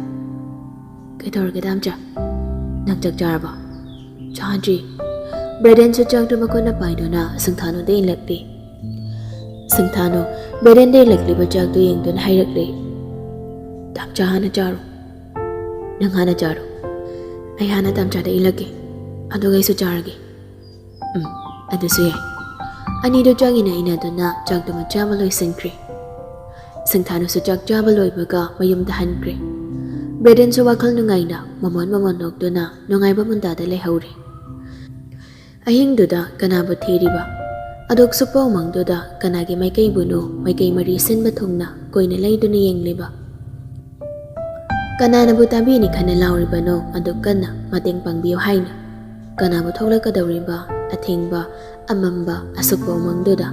"ꯀꯩꯗꯧꯔꯒꯦ, ꯇꯥꯝꯆꯥ? ꯅꯪ ꯆꯥꯛ ꯆꯥꯔꯕꯣ?" ꯆꯥꯗ꯭ꯔꯤ꯫ ꯕ꯭ꯔꯦꯗꯦꯟꯁꯨ ꯆꯥꯛꯇꯨ ꯃꯈꯨꯠꯅ ꯄꯥꯏꯗꯨꯅ ꯁꯤꯡꯊꯥꯅꯨꯗ ꯏꯜꯂꯛꯂꯤ꯫ ꯁꯤꯡꯊꯥꯅꯨ ꯕ꯭ꯔꯦꯗꯦꯟꯗ ꯏꯜꯂꯛꯂꯤꯕ ꯆꯥꯛꯇꯨ ꯌꯦꯡꯗꯨꯅ ꯍꯥꯏꯔꯛꯂꯤ, "ꯇꯥꯝꯆꯥ ꯍꯥꯟꯅ ꯆꯥꯔꯣ꯫ ꯅꯪ ꯍꯥꯟꯅ ꯆꯥꯔꯣ꯫ ꯑꯩ ꯍꯥꯟꯅ ꯇꯥꯝꯆꯥꯗ ꯏꯜꯂꯛꯀꯦ꯫ ꯑꯗꯨꯒ ꯑꯩꯁꯨ ꯆꯥꯔꯒꯦ꯫" "ꯎꯝ, ꯑꯗꯨꯁꯨ ꯌꯥꯏ꯫" ꯑꯅꯤꯗꯨ ꯆꯥꯛ ꯏꯟꯅ ꯏꯟꯅꯗꯨꯅ ꯆꯥꯛꯇꯨꯃ ꯆꯥꯕ ꯂꯣꯏꯁꯤꯟꯈ꯭ꯔꯦ꯫ ꯁꯤꯡꯊꯥꯅꯨꯁꯨ ꯆꯥꯛ ꯆꯥꯕ ꯂꯣꯏꯕꯒ ꯃꯌꯨꯝꯗ ꯍꯟꯈ꯭ꯔꯦ꯫ ꯕ꯭ꯔꯦꯗꯦꯟꯁꯨ ꯋꯥꯈꯜ ꯅꯨꯡꯉꯥꯏꯅ ꯃꯃꯣꯟ ꯃꯃꯣꯟ ꯅꯣꯛꯇꯨꯅ ꯅꯨꯡꯉꯥꯏꯕ ꯃꯨꯟꯗꯥꯗ ꯂꯩꯍꯧꯔꯦ꯫ ꯑꯍꯤꯡꯗꯨꯗ ꯀꯅꯥꯕꯨ ꯊꯤꯔꯤꯕ? ꯑꯗꯨꯛ ꯁꯨꯛꯄ ꯎꯃꯪꯗꯨꯗ ꯀꯅꯥꯒꯤ ꯃꯥꯏꯀꯩꯕꯨꯅꯣ ꯃꯥꯏꯀꯩ ꯃꯔꯤ ꯁꯤꯟꯕ ꯊꯨꯡꯅ ꯀꯣꯏꯅ ꯂꯩꯗꯨꯅ ꯌꯦꯡꯂꯤꯕ? ꯀꯅꯥꯅꯕꯨ ꯇꯥꯕꯤꯅꯤ ꯈꯟꯅ ꯂꯥꯎꯔꯤꯕꯅꯣ ꯑꯗꯨꯛ ꯀꯟꯅ ꯃꯇꯦꯡ ꯄꯥꯡꯕꯤꯌꯨ ꯍꯥꯏꯅ? ꯀꯅꯥꯕꯨ ꯊꯣꯛꯂꯛꯀꯗꯧꯔꯤꯕ ꯑꯊꯦꯡꯕ, ꯑꯃꯝꯕ, ꯑꯁꯨꯛꯄ ꯎꯃꯪꯗꯨꯗ?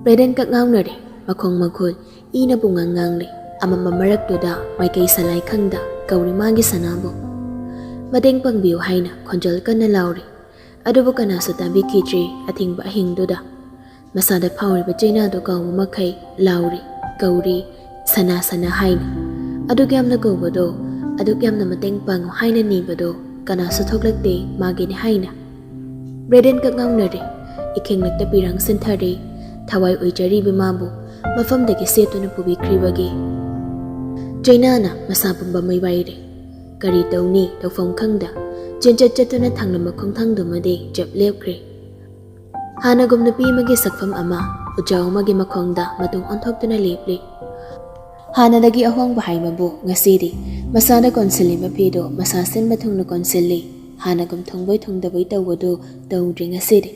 ꯕ꯭ꯔꯦꯗꯦꯟ ꯀꯛ ꯉꯥꯎꯅꯔꯦ, ꯃꯈꯣꯡ ꯃꯈꯨꯠ ꯏꯅ ꯄꯨꯡꯉꯥꯡ ꯉꯥꯡꯂꯤ꯫ ꯑꯃꯝꯕ ꯃꯔꯛꯇꯨꯗ ꯃꯥꯏꯀꯩ ꯁꯂꯥꯏ ꯈꯪꯗ ꯀꯧꯔꯤ ꯃꯥꯒꯤ ꯁꯅꯥꯕꯨ꯫ ꯃꯇꯦꯡ ꯄꯥꯡꯕꯤꯌꯨ ꯍꯥꯏꯅ ꯈꯣꯟꯖꯦꯜ ꯀꯟꯅ ꯂꯥꯎꯔꯤ꯫ ꯑꯗꯨꯕꯨ ꯀꯅꯥꯁꯨ ꯇꯥꯕꯤꯈꯤꯗ꯭ꯔꯤ꯫ ꯑꯊꯤꯡꯕ ꯑꯍꯤꯡꯗꯨꯗ ꯃꯁꯥꯗ ꯐꯥꯎꯔꯤꯕ ꯆꯩꯅꯥꯗꯨ ꯀꯥꯎꯕ ꯃꯈꯩ ꯂꯥꯎꯔꯤ, ꯀꯧꯔꯤ, "ꯁꯅꯥ, ꯁꯅꯥ" ꯍꯥꯏꯅ꯫ ꯑꯗꯨꯛ ꯌꯥꯝꯅ ꯀꯧꯕꯗꯣ, ꯑꯗꯨꯛ ꯌꯥꯝꯅ ꯃꯇꯦꯡ ꯄꯥꯡꯉꯨ ꯍꯥꯏꯅ ꯅꯤꯕꯗꯣ ꯀꯅꯥꯁꯨ ꯊꯣꯛꯂꯛꯇꯦ ꯃꯥꯒꯤꯅꯤ ꯍꯥꯏꯅ꯫ ꯕ꯭ꯔꯦꯗꯦꯟ ꯀꯛ ꯉꯥꯎꯅꯔꯦ꯫ ꯏꯈꯦꯡꯂꯛꯇ ꯄꯤꯔꯥꯡ ꯁꯤꯟꯊꯔꯦ꯫ ꯊꯋꯥꯏ ꯑꯣꯏꯖꯔꯤꯕ ꯃꯥꯕꯨ ꯃꯐꯝꯗꯒꯤ ꯁꯦꯠꯇꯨꯅ ꯄꯨꯕꯤꯈ꯭ꯔꯤꯕꯒꯤ꯫ ꯆꯩꯅꯥꯅ ꯃꯁꯥ ꯄꯨꯝꯕ ꯃꯩ ꯋꯥꯏꯔꯦ꯫ ꯀꯔꯤ ꯇꯧꯅꯤ ꯇꯧꯐꯝ ꯈꯪꯗ ꯆꯦꯟꯆꯠ ꯆꯠꯇꯨꯅ ꯊꯥꯡꯂꯝꯕ ꯈꯣꯡꯊꯥꯡꯗꯨꯃꯗꯤ ꯆꯞ ꯂꯦꯞꯈ꯭ꯔꯦ꯫ ꯍꯥꯟꯅꯒꯨꯝ ꯅꯨꯄꯤ ꯑꯃꯒꯤ ꯁꯛꯐꯝ ꯑꯃ ꯎꯖꯥꯎ ꯑꯃꯒꯤ ꯃꯈꯣꯡꯗ ꯃꯇꯨꯡ ꯑꯣꯟꯊꯣꯛꯇꯨꯅ ꯂꯦꯞꯂꯤ꯫ ꯍꯥꯟꯅꯗꯒꯤ ꯑꯍꯣꯡꯕ ꯍꯥꯏꯕꯕꯨ ꯉꯁꯤꯗꯤ ꯃꯁꯥꯗ ꯀꯣꯟꯁꯤꯜꯂꯤꯕ ꯐꯤꯗꯨ ꯃꯁꯥ ꯁꯤꯟꯕ ꯊꯨꯡꯅ ꯀꯣꯟꯁꯤꯜꯂꯤ꯫ ꯍꯥꯟꯅꯒꯨꯝ ꯊꯨꯡꯕꯣꯏ ꯊꯨꯡꯗꯕꯣꯏ ꯇꯧꯕꯗꯨ ꯇꯧꯗ꯭ꯔꯦ ꯉꯁꯤꯗꯤ꯫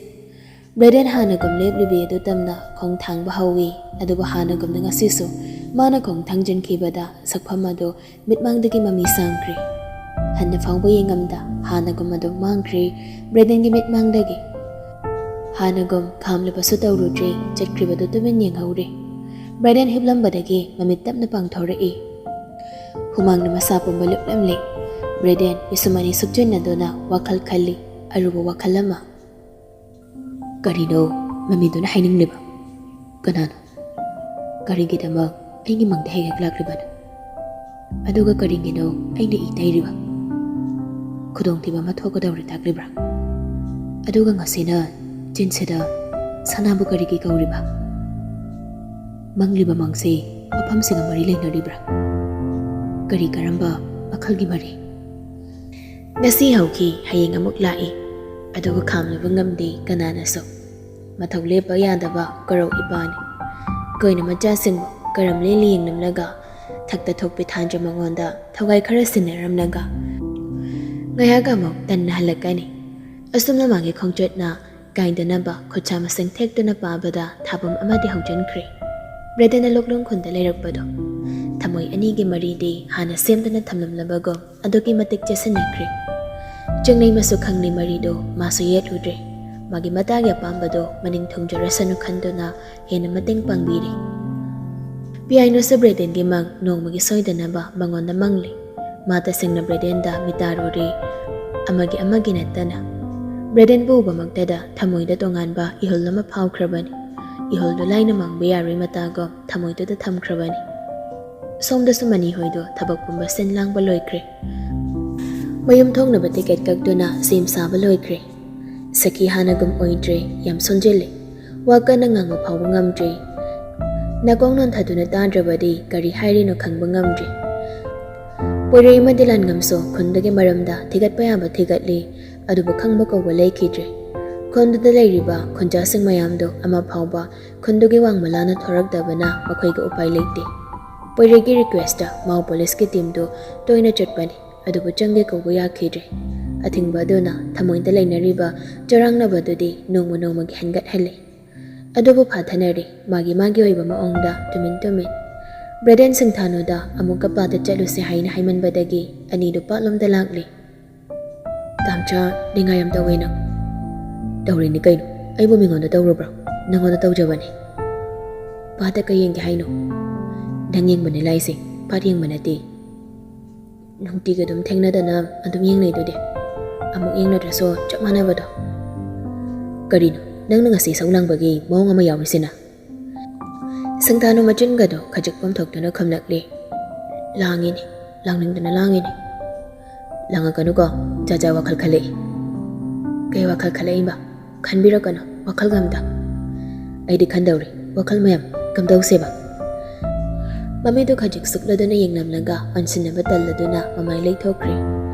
ꯕ꯭ꯔꯦꯗꯦꯟ ꯍꯥꯟꯅꯒꯨꯝ ꯂꯦꯞꯂꯤꯕꯤ ꯑꯗꯨ ꯇꯝꯅ ꯈꯣꯡ ꯊꯥꯡꯕ ꯍꯧꯏ꯫ ꯑꯗꯨꯕꯨ ꯍꯥꯟꯅꯒꯨꯝꯅ ꯉꯁꯤꯁꯨ ꯃꯥꯅ ꯈꯣꯡ ꯊꯥꯡꯖꯤꯟꯈꯤꯕꯗ ꯁꯛꯐꯝ ꯑꯗꯨ ꯃꯤꯠꯃꯥꯡꯗꯒꯤ ꯃꯃꯤ ꯁꯥꯡꯈ꯭ꯔꯦ꯫ ꯍꯟꯅ ꯐꯥꯎꯕ ꯌꯦꯡꯉꯝꯗ ꯍꯥꯟꯅꯒꯨꯝ ꯑꯗꯨꯝ ꯃꯥꯡꯈ꯭ꯔꯦ ꯕ꯭ꯔꯦꯗꯦꯟꯒꯤ ꯃꯤꯠꯃꯥꯡꯗꯒꯤ꯫ ꯍꯥꯟꯅꯒꯨꯝ ꯈꯥꯝꯂꯕꯁꯨ ꯇꯧꯔꯨꯗ꯭ꯔꯦ, ꯆꯠꯈ꯭ꯔꯤꯕꯗꯨ ꯇꯨꯃꯤꯟ ꯌꯦꯡꯍꯧꯔꯦ꯫ ꯕ꯭ꯔꯦꯗꯦꯟ ꯍꯤꯞꯂꯝꯕꯗꯒꯤ ꯃꯃꯤꯠ ꯇꯞꯅ ꯄꯥꯡꯊꯣꯔꯛꯏ꯫ ꯍꯨꯃꯥꯡꯅ ꯃꯁꯥ ꯄꯨꯝꯕ ꯂꯨꯞꯂꯝꯂꯦ꯫ ꯕ꯭ꯔꯦꯗꯦꯟ ꯃꯤꯁꯨꯝ ꯑꯅꯤ ꯁꯨꯞꯆꯤꯟꯅꯗꯨꯅ ꯋꯥꯈꯜ ꯈꯜꯂꯤ, ꯑꯔꯨꯕ ꯋꯥꯈꯜ ꯑꯃ꯫ ꯀꯔꯤꯅꯣ ꯃꯃꯤꯗꯨꯅ ꯍꯥꯏꯅꯤꯡꯂꯤꯕ? ꯀꯅꯥꯅꯣ? ꯀꯔꯤꯒꯤꯗꯃꯛ ꯑꯩꯒꯤ ꯃꯪꯗ ꯍꯦꯛ ꯍꯦꯛ ꯂꯥꯛꯂꯤꯕꯅꯣ? ꯑꯗꯨꯒ ꯀꯔꯤꯒꯤꯅꯣ ꯑꯩꯅ ꯏ ꯇꯩꯔꯤꯕ? ꯈꯨꯗꯣꯡꯊꯤꯕ ꯑꯃ ꯊꯣꯛꯀꯗꯧꯔꯦ ꯇꯥꯛꯂꯤꯕ꯭ꯔꯥ? ꯑꯗꯨꯒ ꯉꯁꯤꯅ ꯆꯤꯟꯁꯤꯗ ꯁꯅꯥꯕꯨ ꯀꯔꯤꯒꯤ ꯀꯧꯔꯤꯕ? ꯃꯪꯂꯤꯕ ꯃꯪꯁꯤ ꯃꯐꯝꯁꯤꯒ ꯃꯔꯤ ꯂꯩꯅꯔꯤꯕ꯭ꯔꯥ? ꯀꯔꯤ ꯀꯔꯝꯕ ꯃꯈꯜꯒꯤ ꯃꯔꯤ? ꯉꯁꯤ ꯍꯧꯈꯤ, ꯍꯌꯦꯡ ꯑꯃꯨꯛ ꯂꯥꯛꯏ, ꯑꯗꯨꯕꯨ ꯈꯥꯝꯂꯨꯕ ꯉꯝꯗꯦ ꯀꯅꯥꯅꯁꯨ꯫ ꯃꯊꯧ ꯂꯦꯞꯄ ꯌꯥꯗꯕ ꯀꯔꯧ ꯏꯄꯥꯅꯤ꯫ ꯀꯣꯏꯅ ꯃꯆꯥꯁꯤꯡꯕꯨ ꯀꯔꯝ ꯂꯦꯜꯂꯤ ꯌꯦꯡꯂꯝꯂꯒ, ꯊꯛꯇ ꯊꯣꯛꯄꯤ ꯊꯥꯟꯖ ꯃꯉꯣꯟꯗ ꯊꯧꯒꯥꯏ ꯈꯔ ꯁꯤꯟꯅꯔꯝꯂꯒ, ꯉꯥꯏꯍꯥꯛ ꯑꯃꯨꯛ ꯇꯟꯅ ꯍꯜꯂꯛꯀꯅꯤ꯫ ꯑꯁꯨꯝꯅ ꯃꯥꯒꯤ ꯈꯣꯡꯆꯠꯅ ꯀꯥꯏꯗꯅꯕ ꯈꯨꯠꯁꯥ ꯃꯁꯤꯡ ꯊꯦꯛꯇꯨꯅ ꯄꯥꯕꯗ ꯊꯥꯕꯝ ꯑꯃꯗꯤ ꯍꯧꯖꯤꯟꯈ꯭ꯔꯦ꯫ ꯕ꯭ꯔꯦꯗꯟꯅ ꯂꯣꯛꯂꯣꯡ ꯈꯨꯟꯗ ꯂꯩꯔꯛꯄꯗꯣ ꯊꯃꯣꯏ ꯑꯅꯤꯒꯤ ꯃꯔꯤꯗꯤ ꯍꯥꯟꯅ ꯁꯦꯝꯗꯨꯅ ꯊꯝꯂꯝꯂꯕꯒꯨꯝ ꯑꯗꯨꯛꯀꯤ ꯃꯇꯤꯛ ꯆꯦꯁꯤꯟꯅꯈ꯭ꯔꯦ꯫ ꯆꯤꯡꯂꯩꯃꯁꯨ ꯈꯪꯂꯤ ꯃꯔꯤꯗꯣ ꯃꯥꯁꯨ ꯌꯦꯠꯂꯨꯗ꯭ꯔꯦ꯫ ꯃꯥꯒꯤ ꯃꯇꯥꯒꯤ ꯑꯄꯥꯝꯕꯗꯣ ꯃꯅꯤꯡ ꯊꯨꯡꯖꯔꯁꯅꯨ ꯈꯟꯗꯨꯅ ꯍꯦꯟꯅ ꯃꯇꯦꯡ ꯄꯥꯡꯕꯤꯔꯦ꯫ ꯄꯤꯌꯥꯏꯅꯣꯁꯨ ꯕ꯭ꯔꯦꯗꯦꯟꯒꯤ ꯃꯪ ꯅꯣꯡꯃꯒꯤ ꯁꯣꯏꯗꯅꯕ ꯃꯉꯣꯟꯗ ꯃꯪꯂꯤ꯫ ꯃꯥ ꯇꯁꯦꯡꯅ ꯕ꯭ꯔꯦꯗꯦꯟꯗ ꯃꯤꯇꯥꯔꯨꯔꯤ꯫ ꯑꯃꯒꯤ ꯑꯃꯒꯤ ꯅꯠꯇꯅ ꯕ꯭ꯔꯦꯗꯦꯟꯕꯨ ꯎꯕꯃꯛꯇꯗ ꯊꯃꯣꯏꯗ ꯇꯣꯉꯥꯟꯕ ꯏꯍꯨꯜ ꯑꯃ ꯐꯥꯎꯈ꯭ꯔꯕꯅꯤ꯫ ꯏꯍꯨꯜꯗꯨ ꯂꯥꯏꯅ ꯃꯥꯡꯕ ꯌꯥꯔꯣꯏ ꯃꯇꯥꯒꯨꯝ ꯊꯃꯣꯏꯗꯨꯗ ꯊꯝꯈ꯭ꯔꯕꯅꯤ꯫ ꯁꯣꯝꯗꯁꯨ ꯃꯅꯤ ꯍꯣꯏꯗꯣ ꯊꯕꯛ ꯄꯨꯝꯕ ꯁꯤꯟ ꯂꯥꯡꯕ ꯂꯣꯏꯈ꯭ꯔꯦ꯫ ꯃꯌꯨꯝ ꯊꯣꯛꯅꯕ ꯇꯤꯀꯦꯠ ꯀꯛꯇꯨꯅ ꯁꯦꯝ ꯁꯥꯕ ꯂꯣꯏꯈ꯭ꯔꯦ꯫ ꯁꯈꯤ ꯍꯥꯟꯅꯒꯨꯝ ꯑꯣꯏꯗ꯭ꯔꯦ, ꯌꯥꯝ ꯁꯣꯟꯖꯤꯜꯂꯦ꯫ ꯋꯥ ꯀꯟꯅ ꯉꯥꯡꯕ ꯐꯥꯎꯕ ꯉꯝꯗ꯭ꯔꯦ꯫ ꯅꯥꯀꯣꯡ ꯅꯣꯟꯊꯗꯨꯅ ꯇꯥꯗ꯭ꯔꯕꯗꯤ ꯀꯔꯤ ꯍꯥꯏꯔꯤꯅꯣ ꯈꯪꯕ ꯉꯝꯗ꯭ꯔꯦ꯫ ꯄꯣꯏꯔꯩ ꯑꯃꯗꯤ ꯂꯥꯟꯉꯝꯁꯨ ꯈꯨꯟꯗꯨꯒꯤ ꯃꯔꯝꯗ ꯊꯤꯒꯠꯄ ꯌꯥꯕ ꯊꯤꯒꯠꯂꯤ, ꯑꯗꯨꯕꯨ ꯈꯪꯕ ꯀꯧꯕ ꯂꯩꯈꯤꯗ꯭ꯔꯦ꯫ ꯈꯨꯟꯗꯨꯗ ꯂꯩꯔꯤꯕ ꯈꯨꯟꯖꯥꯁꯤꯡ ꯃꯌꯥꯝꯗꯣ ꯑꯃ ꯐꯥꯎꯕ ꯈꯨꯟꯗꯨꯒꯤ ꯋꯥꯡꯃ ꯂꯥꯟꯅ ꯊꯣꯔꯛꯇꯕꯅ ꯃꯈꯣꯏꯒ ꯎꯄꯥꯏ ꯂꯩꯇꯦ꯫ ꯄꯣꯏꯔꯩꯒꯤ ꯔꯤꯀ꯭ꯋꯦꯁꯇ ꯃꯥꯎ ꯄꯨꯂꯤꯁꯀꯤ ꯇꯤꯝꯗꯨ ꯇꯣꯏꯅ ꯆꯠꯄꯅꯤ, ꯑꯗꯨꯕꯨ ꯆꯪꯒꯦ ꯀꯧꯕ ꯌꯥꯈꯤꯗ꯭ꯔꯦ꯫ ꯑꯊꯤꯡꯕ ꯑꯗꯨꯅ ꯊꯃꯣꯏꯗ ꯂꯩꯅꯔꯤꯕ ꯆꯔꯥꯡꯅꯕꯗꯨꯗꯤ ꯅꯣꯡꯃ ꯅꯣꯡꯃꯒꯤ ꯍꯦꯟꯒꯠꯍꯜꯂꯦ꯫ ꯑꯗꯨꯕꯨ ꯐꯥꯊꯅꯔꯦ, ꯃꯥꯒꯤ ꯃꯥꯒꯤ ꯑꯣꯏꯕ ꯃꯑꯣꯡꯗ ꯇꯨꯃꯤꯟ ꯇꯨꯃꯤꯟ꯫ ꯕ꯭ꯔꯦꯗꯦꯟ ꯁꯤꯡꯊꯥꯅꯨꯗ ꯑꯃꯨꯛꯀ ꯄꯥꯠꯇ ꯆꯠꯂꯨꯁꯦ ꯍꯥꯏꯅ ꯍꯥꯏꯃꯟꯕꯗꯒꯤ ꯑꯅꯤꯗꯨ ꯄꯥꯠꯂꯣꯝꯗ ꯂꯥꯛꯂꯦ꯫ "ꯇꯥꯝꯆꯥ, ꯅꯤꯡꯉꯥꯏ ꯌꯥꯝ ꯇꯧꯋꯦ ꯅꯪ꯫" "ꯇꯧꯔꯤꯅꯤ ꯀꯩꯅꯣ, ꯑꯩꯕꯨ ꯃꯤꯉꯣꯟꯗ ꯇꯧꯔꯨꯕ꯭ꯔꯣ? ꯅꯪꯉꯣꯟꯗ ꯇꯧꯖꯕꯅꯦ꯫" "ꯄꯥꯠꯇ ꯀꯩ ꯌꯦꯡꯒꯦ ꯍꯥꯏꯅꯣ?" "ꯅꯪ ꯌꯦꯡꯕꯅꯦ ꯂꯥꯛꯏꯁꯦ, ꯄꯥꯠ ꯌꯦꯡꯕ ꯅꯠꯇꯦ꯫ ꯅꯨꯡꯇꯤꯒꯤ ꯑꯗꯨꯝ ꯊꯦꯡꯅꯗꯅ ꯑꯗꯨꯝ ꯌꯦꯡꯅꯩꯗꯨꯗꯤ, ꯑꯃꯨꯛ ꯌꯦꯡꯅꯗ꯭ꯔꯁꯨ ꯆꯞ ꯃꯥꯟꯅꯕꯗꯣ꯫" "ꯀꯔꯤꯅꯣ ꯅꯪꯅ ꯉꯁꯤ ꯏꯁꯧ ꯂꯥꯡꯕꯒꯤ ꯃꯑꯣꯡ ꯑꯃ ꯌꯥꯎꯔꯤꯁꯤꯅ?" ꯁꯤꯡꯊꯥꯅꯨ ꯃꯆꯤꯟꯒꯗꯣ ꯈꯖꯤꯛ ꯄꯣꯝꯊꯣꯛꯇꯨꯅ ꯈꯨꯝꯂꯛꯂꯦ꯫ "ꯂꯥꯡꯉꯤꯅꯦ, ꯂꯥꯡꯅꯤꯡꯗꯅ ꯂꯥꯡꯉꯤꯅꯦ꯫" "ꯂꯥꯡꯉꯛꯀꯅꯨꯀꯣ, ꯆꯥꯆꯥ ꯋꯥꯈꯜ ꯈꯜꯂꯛꯏ꯫ ꯀꯩ ꯋꯥꯈꯜ ꯈꯜꯂꯛꯏꯕ? ꯈꯟꯕꯤꯔꯛꯀꯅꯨ, ꯋꯥꯈꯜꯒ ꯑꯝꯇ꯫ ꯑꯩꯗꯤ ꯈꯟꯗꯧꯔꯤ, ꯋꯥꯈꯜ ꯃꯌꯥꯝ꯫ ꯀꯝꯗꯧꯁꯦꯕ? ꯃꯃꯤꯠꯇꯨ ꯈꯖꯤꯛ ꯁꯨꯛꯂꯗꯨꯅ ꯌꯦꯡꯂꯝꯂꯒ ꯑꯣꯟꯁꯤꯟꯅꯕ ꯇꯜꯂꯗꯨꯅ ꯃꯃꯥꯏ ꯂꯩꯊꯣꯛꯈ꯭ꯔꯦ꯫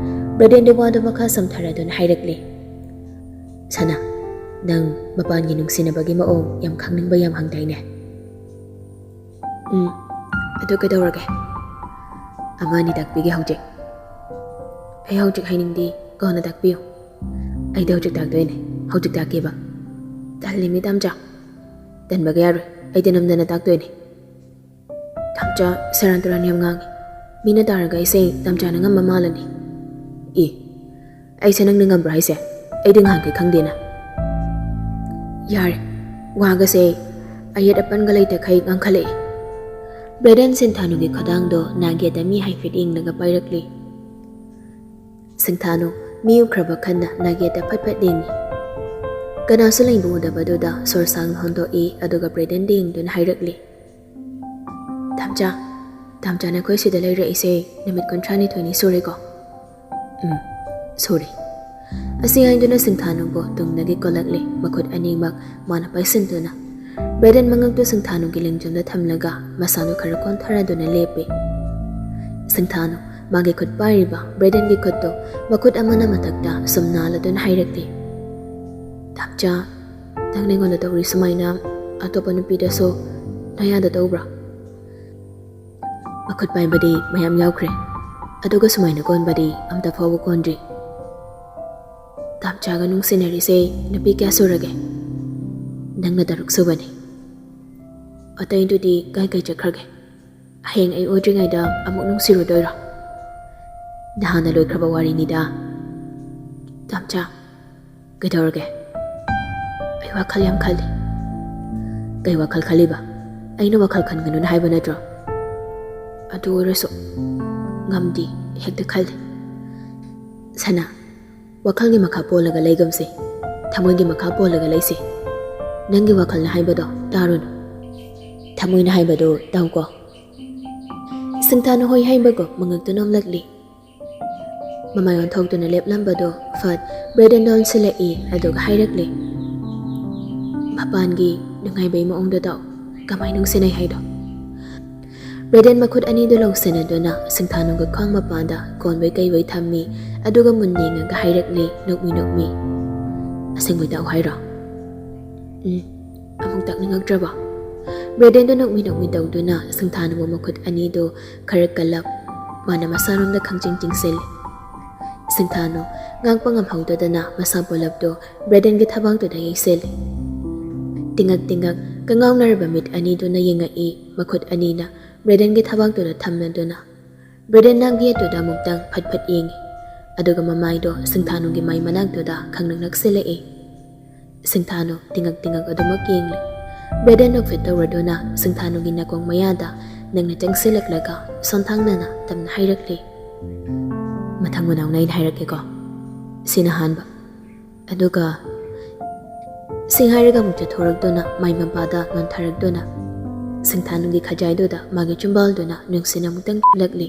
ꯕ꯭ꯔꯦꯗꯦꯟꯗꯤ ꯋꯥꯗꯨ ꯃꯈꯥ ꯁꯝꯊꯔꯗꯨꯅ ꯍꯥꯏꯔꯛꯂꯦ, "ꯁꯅꯥ, ꯅꯪ ꯃꯄꯥꯟꯒꯤ ꯅꯨꯡꯁꯤꯅꯕꯒꯤ ꯃꯑꯣꯡ ꯌꯥꯝ ꯈꯪꯅꯤꯡꯕ ꯌꯥꯝ ꯍꯪꯗꯥꯏꯅꯦ?" "ꯎꯝ, ꯑꯗꯨ ꯀꯩꯗꯧꯔꯒꯦ?" "ꯑꯃ ꯑꯅꯤ ꯇꯥꯛꯄꯤꯒꯦ ꯍꯧꯖꯤꯛ꯫" "ꯑꯩ ꯍꯧꯖꯤꯛ ꯍꯥꯏꯅꯤꯡꯗꯦ, ꯀꯣꯟꯅ ꯇꯥꯛꯄꯤꯌꯨ꯫" "ꯑꯩꯗꯤ ꯍꯧꯖꯤꯛ ꯇꯥꯛꯇꯣꯏꯅꯦ, ꯍꯧꯖꯤꯛ ꯇꯥꯛꯀꯦꯕ꯫" "ꯇꯜꯂꯤ ꯃꯤ ꯇꯥꯝꯆꯥ, ꯇꯟꯕꯒ ꯌꯥꯔꯣꯏ, ꯑꯩꯗꯤ ꯅꯝꯗꯅ ꯇꯥꯛꯇꯣꯏꯅꯦ꯫" "ꯇꯥꯝꯆꯥ, ꯁꯦꯔꯥꯟ ꯇꯨꯔꯥꯟ ꯌꯥꯝ ꯉꯥꯡꯉꯤ꯫ ꯃꯤꯅ ꯇꯥꯔꯒ ꯑꯩꯁꯦ ꯇꯥꯝꯆꯥꯅ ꯉꯝꯕ ꯃꯥꯜꯂꯅꯤ꯫" "ꯏ, ꯑꯩꯁꯦ ꯅꯪꯅ ꯉꯝꯕ꯭ꯔꯥ ꯍꯥꯏꯁꯦ? ꯑꯩꯗꯤ ꯉꯍꯥꯟꯈꯩ ꯈꯪꯗꯦꯅ꯫" "ꯌꯥꯔꯦ, ꯋꯥꯒꯁꯦ ꯑꯌꯦꯠ ꯑꯄꯟꯒ ꯂꯩꯇꯈꯩ ꯉꯥꯡꯈꯠꯂꯛꯏ꯫" ꯕ꯭ꯔꯦꯗꯦꯟ ꯁꯤꯟꯊꯥꯅꯨꯒꯤ ꯈꯗꯥꯡꯗꯣ ꯅꯥꯒꯦꯗ ꯃꯤ ꯍꯥꯏꯐꯦꯠ ꯌꯦꯡꯂꯒ ꯄꯥꯏꯔꯛꯂꯤ꯫ ꯁꯤꯡꯊꯥꯅꯨ ꯃꯤ ꯎꯈ꯭ꯔꯕ ꯈꯟꯅ ꯅꯥꯒꯦꯗ ꯐꯠ ꯐꯠ ꯌꯦꯡꯉꯤ꯫ ꯀꯅꯥꯁꯨ ꯂꯩꯕ ꯎꯗꯕꯗꯨꯗ ꯁꯣꯔ ꯁꯥꯡꯅ ꯍꯣꯟꯗꯣꯛꯏ, ꯑꯗꯨꯒ ꯕ꯭ꯔꯦꯗꯦꯟꯗ ꯌꯦꯡꯗꯨꯅ ꯍꯥꯏꯔꯛꯂꯤ, "ꯇꯥꯝꯆꯥ, ꯇꯥꯝꯆꯥ, ꯅꯈꯣꯏ ꯁꯤꯗ ꯂꯩꯔꯛꯏꯁꯦ ꯅꯨꯃꯤꯠ ꯀꯨꯟꯊ꯭ꯔꯥꯅꯤꯊꯣꯏꯅꯤ ꯁꯨꯔꯦꯀꯣ?" "ꯎꯝ, ꯁꯨꯔꯦ꯫" ꯑꯁꯤ ꯍꯥꯏꯗꯨꯅ ꯁꯤꯡꯊꯥꯅꯨꯕꯨ ꯇꯨꯡꯗꯒꯤ ꯀꯣꯜꯂꯛꯂꯦ, ꯃꯈꯨꯠ ꯑꯅꯤꯃꯛ ꯃꯥꯅ ꯄꯥꯏꯁꯤꯟꯗꯨꯅ꯫ ꯕ꯭ꯔꯦꯗꯦꯟ ꯃꯉꯛꯇꯨ ꯁꯤꯡꯊꯥꯅꯨꯒꯤ ꯂꯦꯡꯖꯨꯝꯗ ꯊꯝꯂꯒ ꯃꯁꯥꯗꯨ ꯈꯔ ꯀꯣꯟꯊꯔꯗꯨꯅ ꯂꯦꯞꯄꯦ꯫ ꯁꯤꯡꯊꯥꯅꯨ ꯃꯥꯒꯤ ꯈꯨꯠ ꯄꯥꯏꯔꯤꯕ ꯕ꯭ꯔꯦꯗꯦꯟꯒꯤ ꯈꯨꯠꯇꯨ ꯃꯈꯨꯠ ꯑꯃꯅ ꯃꯊꯛꯇ ꯁꯨꯝ ꯅꯥꯜꯂꯗꯨꯅ ꯍꯥꯏꯔꯛꯂꯤ, "ꯇꯥꯝꯆꯥ, ꯅꯪꯅ ꯑꯩꯉꯣꯟꯗ ꯇꯧꯔꯤ ꯁꯨꯃꯥꯏꯅ ꯑꯇꯣꯞꯄ ꯅꯨꯄꯤꯗꯁꯨ ꯅꯌꯥꯗ ꯇꯧꯕ꯭ꯔꯥ?" "ꯃꯈꯨꯠ ꯄꯥꯏꯕꯗꯤ ꯃꯌꯥꯝ ꯌꯥꯎꯈ꯭ꯔꯦ, ꯑꯗꯨꯒ ꯁꯨꯃꯥꯏꯅ ꯀꯣꯟꯕꯗꯤ ꯑꯝꯇ ꯐꯥꯎꯕ ꯀꯣꯟꯗ꯭ꯔꯤ꯫" "ꯇꯥꯝꯆꯥꯒ ꯅꯨꯡꯁꯤꯅꯔꯤꯁꯦ ꯅꯨꯄꯤ ꯀꯌꯥ ꯁꯨꯔꯒꯦ?" "ꯅꯪꯅ ꯇꯔꯨꯛ ꯁꯨꯕꯅꯤ꯫" "ꯑꯇꯩꯗꯨꯗꯤ ꯀꯥꯏ ꯀꯥꯏ ꯆꯠꯈ꯭ꯔꯒꯦ? ꯍꯌꯦꯡ ꯑꯩ ꯑꯣꯏꯗ꯭ꯔꯤꯉꯩꯗ ꯑꯃꯨꯛ ꯅꯨꯡꯁꯤꯔꯨꯗꯣꯏꯔꯣ?" "ꯅꯍꯥꯟꯅ ꯂꯣꯏꯈ꯭ꯔꯕ ꯋꯥꯔꯤꯅꯤꯗ꯫" "ꯇꯥꯝꯆꯥ, ꯀꯩꯗꯧꯔꯒꯦ?" "ꯑꯩ ꯋꯥꯈꯜ ꯌꯥꯝ ꯈꯜꯂꯤ꯫" "ꯀꯩ ꯋꯥꯈꯜ ꯈꯜꯂꯤꯕ? ꯑꯩꯅ ꯋꯥꯈꯜ ꯈꯟꯒꯅꯨꯅ ꯍꯥꯏꯕ ꯅꯠꯇ꯭ꯔꯣ?" "ꯑꯗꯨ ꯑꯣꯏꯔꯁꯨ ꯉꯝꯗꯦ, ꯍꯦꯛꯇ ꯈꯜꯂꯤ꯫" "ꯁꯅꯥ, ꯋꯥꯈꯜꯒꯤ ꯃꯈꯥ ꯄꯣꯜꯂꯒ ꯂꯩꯒꯨꯝꯁꯦ, ꯊꯃꯣꯏꯒꯤ ꯃꯈꯥ ꯄꯣꯜꯂꯒ ꯂꯩꯁꯦ꯫ ꯅꯪꯒꯤ ꯋꯥꯈꯜꯅ ꯍꯥꯏꯕꯗꯣ ꯇꯥꯔꯨꯅꯨ, ꯊꯃꯣꯏꯅ ꯍꯥꯏꯕꯗꯣ ꯇꯧꯀꯣ꯫" ꯁꯤꯡꯊꯥꯅꯨ ꯍꯣꯏ ꯍꯥꯏꯕꯒꯨꯝ ꯃꯉꯛꯇꯨ ꯅꯣꯝꯂꯛꯂꯤ꯫ ꯃꯃꯥꯏ ꯑꯣꯟꯊꯣꯛꯇꯨꯅ ꯂꯦꯞꯂꯝꯕꯗꯣ ꯐꯠ ꯕ꯭ꯔꯦꯗꯦꯟꯗ ꯑꯣꯟꯁꯤꯜꯂꯛꯏ, ꯑꯗꯨꯒ ꯍꯥꯏꯔꯛꯂꯤ, "ꯃꯄꯥꯟꯒꯤ ꯅꯨꯡꯉꯥꯏꯕꯩ ꯃꯑꯣꯡꯗꯣ ꯇꯧ, ꯀꯃꯥꯏ ꯅꯨꯡꯁꯤꯅꯩ ꯍꯥꯏꯗꯣ?" ꯕ꯭ꯔꯦꯗꯦꯟ ꯃꯈꯨꯠ ꯑꯅꯤꯗꯨ ꯂꯧꯁꯤꯟꯅꯗꯨꯅ ꯁꯤꯡꯊꯥꯅꯨꯒꯤ ꯈ꯭ꯋꯥꯡ ꯃꯄꯥꯗ ꯀꯣꯟꯕꯩ ꯀꯩꯕꯩ ꯊꯝꯃꯤ, ꯑꯗꯨꯒ ꯃꯨꯟ ꯌꯦꯡꯉꯒ ꯍꯥꯏꯔꯛꯂꯤ, ꯅꯣꯛꯃꯤ ꯅꯣꯛꯃꯤ, "ꯑꯁꯦꯡꯕꯩ ꯇꯧ ꯍꯥꯏꯔꯣ?" "ꯎꯝ, ꯑꯃꯨꯛ ꯇꯛꯅꯤꯡꯉꯛꯇ꯭ꯔꯕꯣ?" ꯕ꯭ꯔꯦꯗꯦꯟꯗꯣ ꯅꯣꯛꯃꯤ ꯅꯣꯛꯃꯤ ꯇꯧꯗꯨꯅ ꯁꯤꯡꯊꯥꯅꯨꯕꯨ ꯃꯈꯨꯠ ꯑꯅꯤꯗꯨ ꯈꯔ ꯀꯜꯂꯞ ꯃꯥꯅ ꯃꯁꯥꯔꯣꯝꯗ ꯈꯪꯆꯤꯡ ꯆꯤꯡꯁꯤꯜꯂꯤ꯫ ꯁꯤꯡꯊꯥꯅꯨ ꯉꯥꯛꯄ ꯉꯝꯍꯧꯗꯗꯅ ꯃꯁꯥ ꯄꯨꯂꯞꯇꯨ ꯕ꯭ꯔꯦꯗꯦꯟꯒꯤ ꯊꯕꯥꯛꯇꯨꯗ ꯌꯩꯁꯤꯜꯂꯤ꯫ ꯇꯤꯡꯉꯛ ꯇꯤꯡꯉꯛ ꯀꯉꯥꯎꯅꯔꯕ ꯃꯤꯠ ꯑꯅꯤꯗꯨꯅ ꯌꯦꯡꯉꯛꯏ, ꯃꯈꯨꯠ ꯑꯅꯤꯅ ꯕ꯭ꯔꯦꯗꯦꯟꯒꯤ ꯊꯕꯥꯛꯇꯨꯗ ꯊꯝꯅꯗꯨꯅ꯫ ꯕ꯭ꯔꯦꯗꯦꯟ ꯅꯥꯛ ꯌꯦꯠꯇꯨꯗ ꯑꯃꯨꯛꯇꯪ ꯐꯠ ꯐꯠ ꯌꯦꯡꯉꯤ, ꯑꯗꯨꯒ ꯃꯃꯥꯏꯗꯣ ꯁꯤꯡꯊꯥꯅꯨꯒꯤ ꯃꯥꯏ ꯃꯅꯥꯛꯇꯨꯗ ꯈꯪꯅꯛ ꯅꯛꯁꯤꯜꯂꯛꯏ꯫ ꯁꯤꯡꯊꯥꯅꯨ ꯇꯤꯡꯉꯛ ꯇꯤꯡꯉꯛ ꯑꯗꯨꯃꯛ ꯌꯦꯡꯂꯤ꯫ ꯕ꯭ꯔꯦꯗꯦꯟ ꯅꯣꯛꯐꯦꯠ ꯇꯧꯔꯗꯨꯅ ꯁꯤꯡꯊꯥꯅꯨꯒꯤ ꯅꯥꯀꯣꯡ ꯃꯌꯥꯗ ꯅꯛꯅ ꯆꯪꯁꯤꯜꯂꯛꯂꯒ ꯁꯣꯟꯊꯥꯡꯅꯅ ꯇꯞꯅ ꯍꯥꯏꯔꯛꯂꯤ, "ꯃꯊꯪ ꯃꯅꯥꯎꯅ ꯑꯩꯅ ꯍꯥꯏꯔꯛꯀꯦꯀꯣ꯫ ꯁꯤꯅ ꯑꯍꯥꯟꯕ꯫" ꯑꯗꯨꯒ ꯁꯤ ꯍꯥꯏꯔꯒ ꯑꯃꯨꯛ ꯆꯠꯊꯣꯔꯛꯇꯨꯅ ꯃꯥꯏ ꯃꯄꯥꯗ ꯅꯣꯟꯊꯔꯛꯇꯨꯅ ꯁꯤꯡꯊꯥꯅꯨꯒꯤ ꯈꯖꯥꯏꯗꯨꯗ ꯃꯥꯒꯤ ꯆꯨꯝꯕꯥꯜꯗꯨꯅ ꯅꯨꯡꯁꯤꯅ ꯑꯃꯨꯛꯇꯪ ꯊꯤꯜꯂꯛꯂꯤ꯫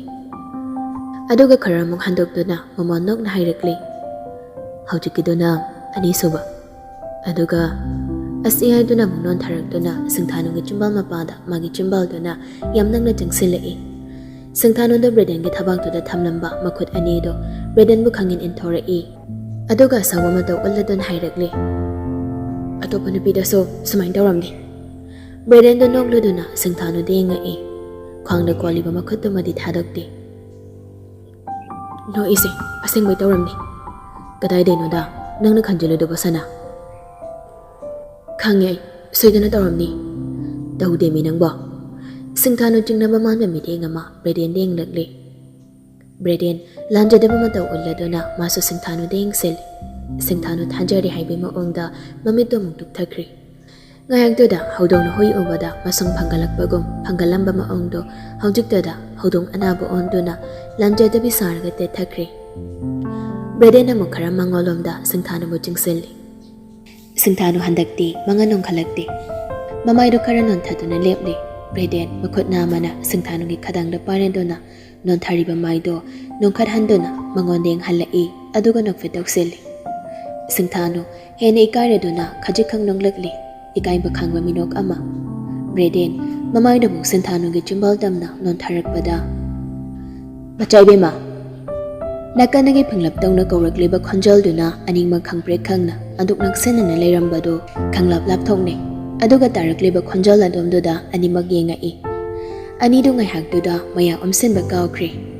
ꯑꯗꯨꯒ ꯈꯔ ꯑꯃꯨꯛ ꯍꯟꯗꯣꯛꯇꯨꯅ ꯃꯃꯣꯟ ꯅꯣꯛꯅ ꯍꯥꯏꯔꯛꯂꯤ, "ꯍꯧꯖꯤꯛꯀꯤꯗꯨꯅ ꯑꯅꯤꯁꯨꯕ꯫" ꯑꯗꯨꯒ ꯑꯁꯤ ꯍꯥꯏꯗꯨꯅ ꯑꯃꯨꯛ ꯅꯣꯟꯊꯔꯛꯇꯨꯅ ꯁꯤꯡꯊꯥꯅꯨꯒꯤ ꯆꯤꯝꯕꯥꯜ ꯃꯄꯥꯗ ꯃꯥꯒꯤ ꯆꯤꯝꯕꯥꯜꯗꯨꯅ ꯌꯥꯝ ꯅꯛꯅ ꯆꯪꯁꯤꯜꯂꯛꯏ꯫ ꯁꯤꯡꯊꯥꯅꯨꯗ ꯕ꯭ꯔꯦꯗꯦꯟꯒꯤ ꯊꯕꯥꯛꯇꯨꯗ ꯊꯝꯂꯝꯕ ꯃꯈꯨꯠ ꯑꯅꯤꯗꯣ ꯕ꯭ꯔꯦꯗꯦꯟꯕꯨ ꯈꯪꯏꯟ ꯏꯟꯊꯣꯔꯛꯏ꯫ ꯑꯗꯨꯒ ꯑꯁꯧꯕ ꯃꯇꯧ ꯎꯠꯂꯗꯨꯅ ꯍꯥꯏꯔꯛꯂꯤ, "ꯑꯇꯣꯞꯄ ꯅꯨꯄꯤꯗꯁꯨ ꯁꯨꯃꯥꯏꯅ ꯇꯧꯔꯝꯅꯤ꯫" ꯕ꯭ꯔꯦꯗꯦꯟꯗꯣ ꯅꯣꯛꯂꯗꯨꯅ ꯁꯤꯡꯊꯥꯅꯨꯗ ꯌꯦꯡꯉꯛꯏ꯫ ꯈ꯭ꯋꯥꯡꯗ ꯀꯣꯜꯂꯤꯕ ꯃꯈꯨꯠꯇꯨꯃꯗꯤ ꯊꯥꯗꯣꯛꯇꯦ꯫ "ꯅꯣꯛꯏꯁꯦ ꯑꯁꯦꯡꯕꯩ ꯇꯧꯔꯝꯅꯤ꯫ ꯀꯗꯥꯏꯗꯩꯅꯣꯗ ꯅꯪꯅ ꯈꯟꯖꯤꯜꯂꯨꯗꯨꯕ, ꯁꯅꯥ?" "ꯈꯪꯉꯦ ꯑꯩ, ꯁꯣꯏꯗꯅ ꯇꯧꯔꯝꯅꯤ꯫" "ꯇꯧꯗꯦꯃꯤ ꯅꯪꯕꯣ?" ꯁꯤꯡꯊꯥꯅꯨ ꯆꯤꯡꯅꯕ ꯃꯥꯟꯕ ꯃꯤꯠꯌꯦꯡ ꯑꯃ ꯕ꯭ꯔꯦꯗꯦꯟꯗ ꯌꯦꯡꯂꯛꯂꯦ꯫ ꯕ꯭ꯔꯦꯗꯦꯟ ꯂꯥꯟꯖꯗꯕ ꯃꯇꯧ ꯎꯠꯂꯗꯨꯅ ꯃꯥꯁꯨ ꯁꯤꯡꯊꯥꯅꯨꯗ ꯌꯦꯡꯁꯤꯜꯂꯤ꯫ ꯁꯤꯡꯊꯥꯅꯨ ꯊꯥꯖꯔꯦ ꯍꯥꯏꯕꯒꯤ ꯃꯑꯣꯡꯗ ꯃꯃꯤꯠꯇꯣ ꯑꯃꯨꯛ ꯇꯨꯞꯊꯈ꯭ꯔꯦ꯫ ꯉꯥꯏꯍꯥꯛꯇꯨꯗ ꯍꯧꯗꯣꯡꯅ ꯍꯨꯏ ꯎꯕꯗ ꯃꯁꯨꯡ ꯐꯪꯒꯠꯂꯛꯄꯒꯨꯝ ꯐꯪꯒꯠꯂꯝꯕ ꯃꯑꯣꯡꯗꯣ ꯍꯧꯖꯤꯛꯇꯗ ꯍꯧꯗꯣꯡ ꯑꯅꯥꯕ ꯑꯣꯟꯗꯨꯅ ꯂꯥꯟꯖꯗꯕꯤ ꯁꯥꯔꯒ ꯇꯦꯠꯊꯈ꯭ꯔꯦ꯫ ꯕ꯭ꯔꯦꯗꯦꯟ ꯑꯃꯨꯛ ꯈꯔ ꯃꯉꯣꯟꯂꯣꯝꯗ ꯁꯤꯡꯊꯥꯅꯨꯕꯨ ꯆꯤꯡꯁꯤꯜꯂꯤ꯫ ꯁꯤꯡꯊꯥꯅꯨ ꯍꯟꯗꯛꯇꯤ ꯃꯉꯟ ꯅꯣꯟꯈꯠꯂꯛꯇꯦ꯫ ꯃꯃꯥꯏꯗꯣ ꯈꯔ ꯅꯣꯟꯊꯗꯨꯅ ꯂꯦꯞꯂꯤ꯫ ꯕ꯭ꯔꯦꯗꯦꯟ ꯃꯈꯨꯠ ꯅꯥꯝꯃꯅ ꯁꯤꯡꯊꯥꯅꯨꯒꯤ ꯈꯗꯥꯡꯗ ꯄꯥꯏꯔꯗꯨꯅ ꯅꯣꯟꯊꯔꯤꯕ ꯃꯥꯏꯗꯣ ꯅꯣꯡꯈꯠꯍꯟꯗꯨꯅ ꯃꯉꯣꯟꯗ ꯌꯦꯡꯍꯜꯂꯛꯏ, ꯑꯗꯨꯒ ꯅꯣꯛꯐꯦꯠ ꯇꯧꯁꯤꯜꯂꯤ꯫ ꯁꯤꯡꯊꯥꯅꯨ ꯍꯦꯟꯅ ꯏꯀꯥꯏꯔꯗꯨꯅ ꯈꯖꯤꯛꯈꯛ ꯅꯣꯡꯂꯛꯂꯤ, ꯏꯀꯥꯏꯕ ꯈꯥꯡꯕ ꯃꯤꯅꯣꯛ ꯑꯃ꯫ ꯕ꯭ꯔꯦꯗꯦꯟ ꯃꯃꯥꯏꯗꯨ ꯑꯃꯨꯛ ꯁꯤꯡꯊꯥꯅꯨꯒꯤ ꯆꯤꯝꯕꯥꯜ ꯇꯝꯅ ꯅꯣꯟꯊꯔꯛꯄꯗ, "ꯃꯆꯥ ꯏꯕꯦꯝꯃ!" ꯅꯥꯀꯟꯗꯒꯤ ꯐꯪꯂꯞ ꯇꯧꯅ ꯀꯧꯔꯛꯂꯤꯕ ꯈꯣꯟꯖꯦꯜꯗꯨꯅ ꯑꯅꯤꯃꯛ ꯈꯪꯄ꯭ꯔꯦꯛ ꯈꯪꯅ ꯑꯗꯨꯛ ꯅꯛꯁꯤꯟꯅꯅ ꯂꯩꯔꯝꯕꯗꯨ ꯈꯪꯂꯥꯞ ꯂꯥꯞꯊꯣꯛꯅꯩ꯫ ꯑꯗꯨꯒ ꯇꯥꯔꯛꯂꯤꯕ ꯈꯣꯟꯖꯦꯜ ꯑꯗꯣꯝꯗꯨꯗ ꯑꯅꯤꯃꯛ ꯌꯦꯡꯉꯛꯏ꯫ ꯑꯅꯤꯗꯨ ꯉꯥꯏꯍꯥꯛꯇꯨꯗ ꯃꯌꯥ ꯑꯣꯟꯁꯤꯟꯕ ꯀꯥꯎꯈ꯭ꯔꯦ꯫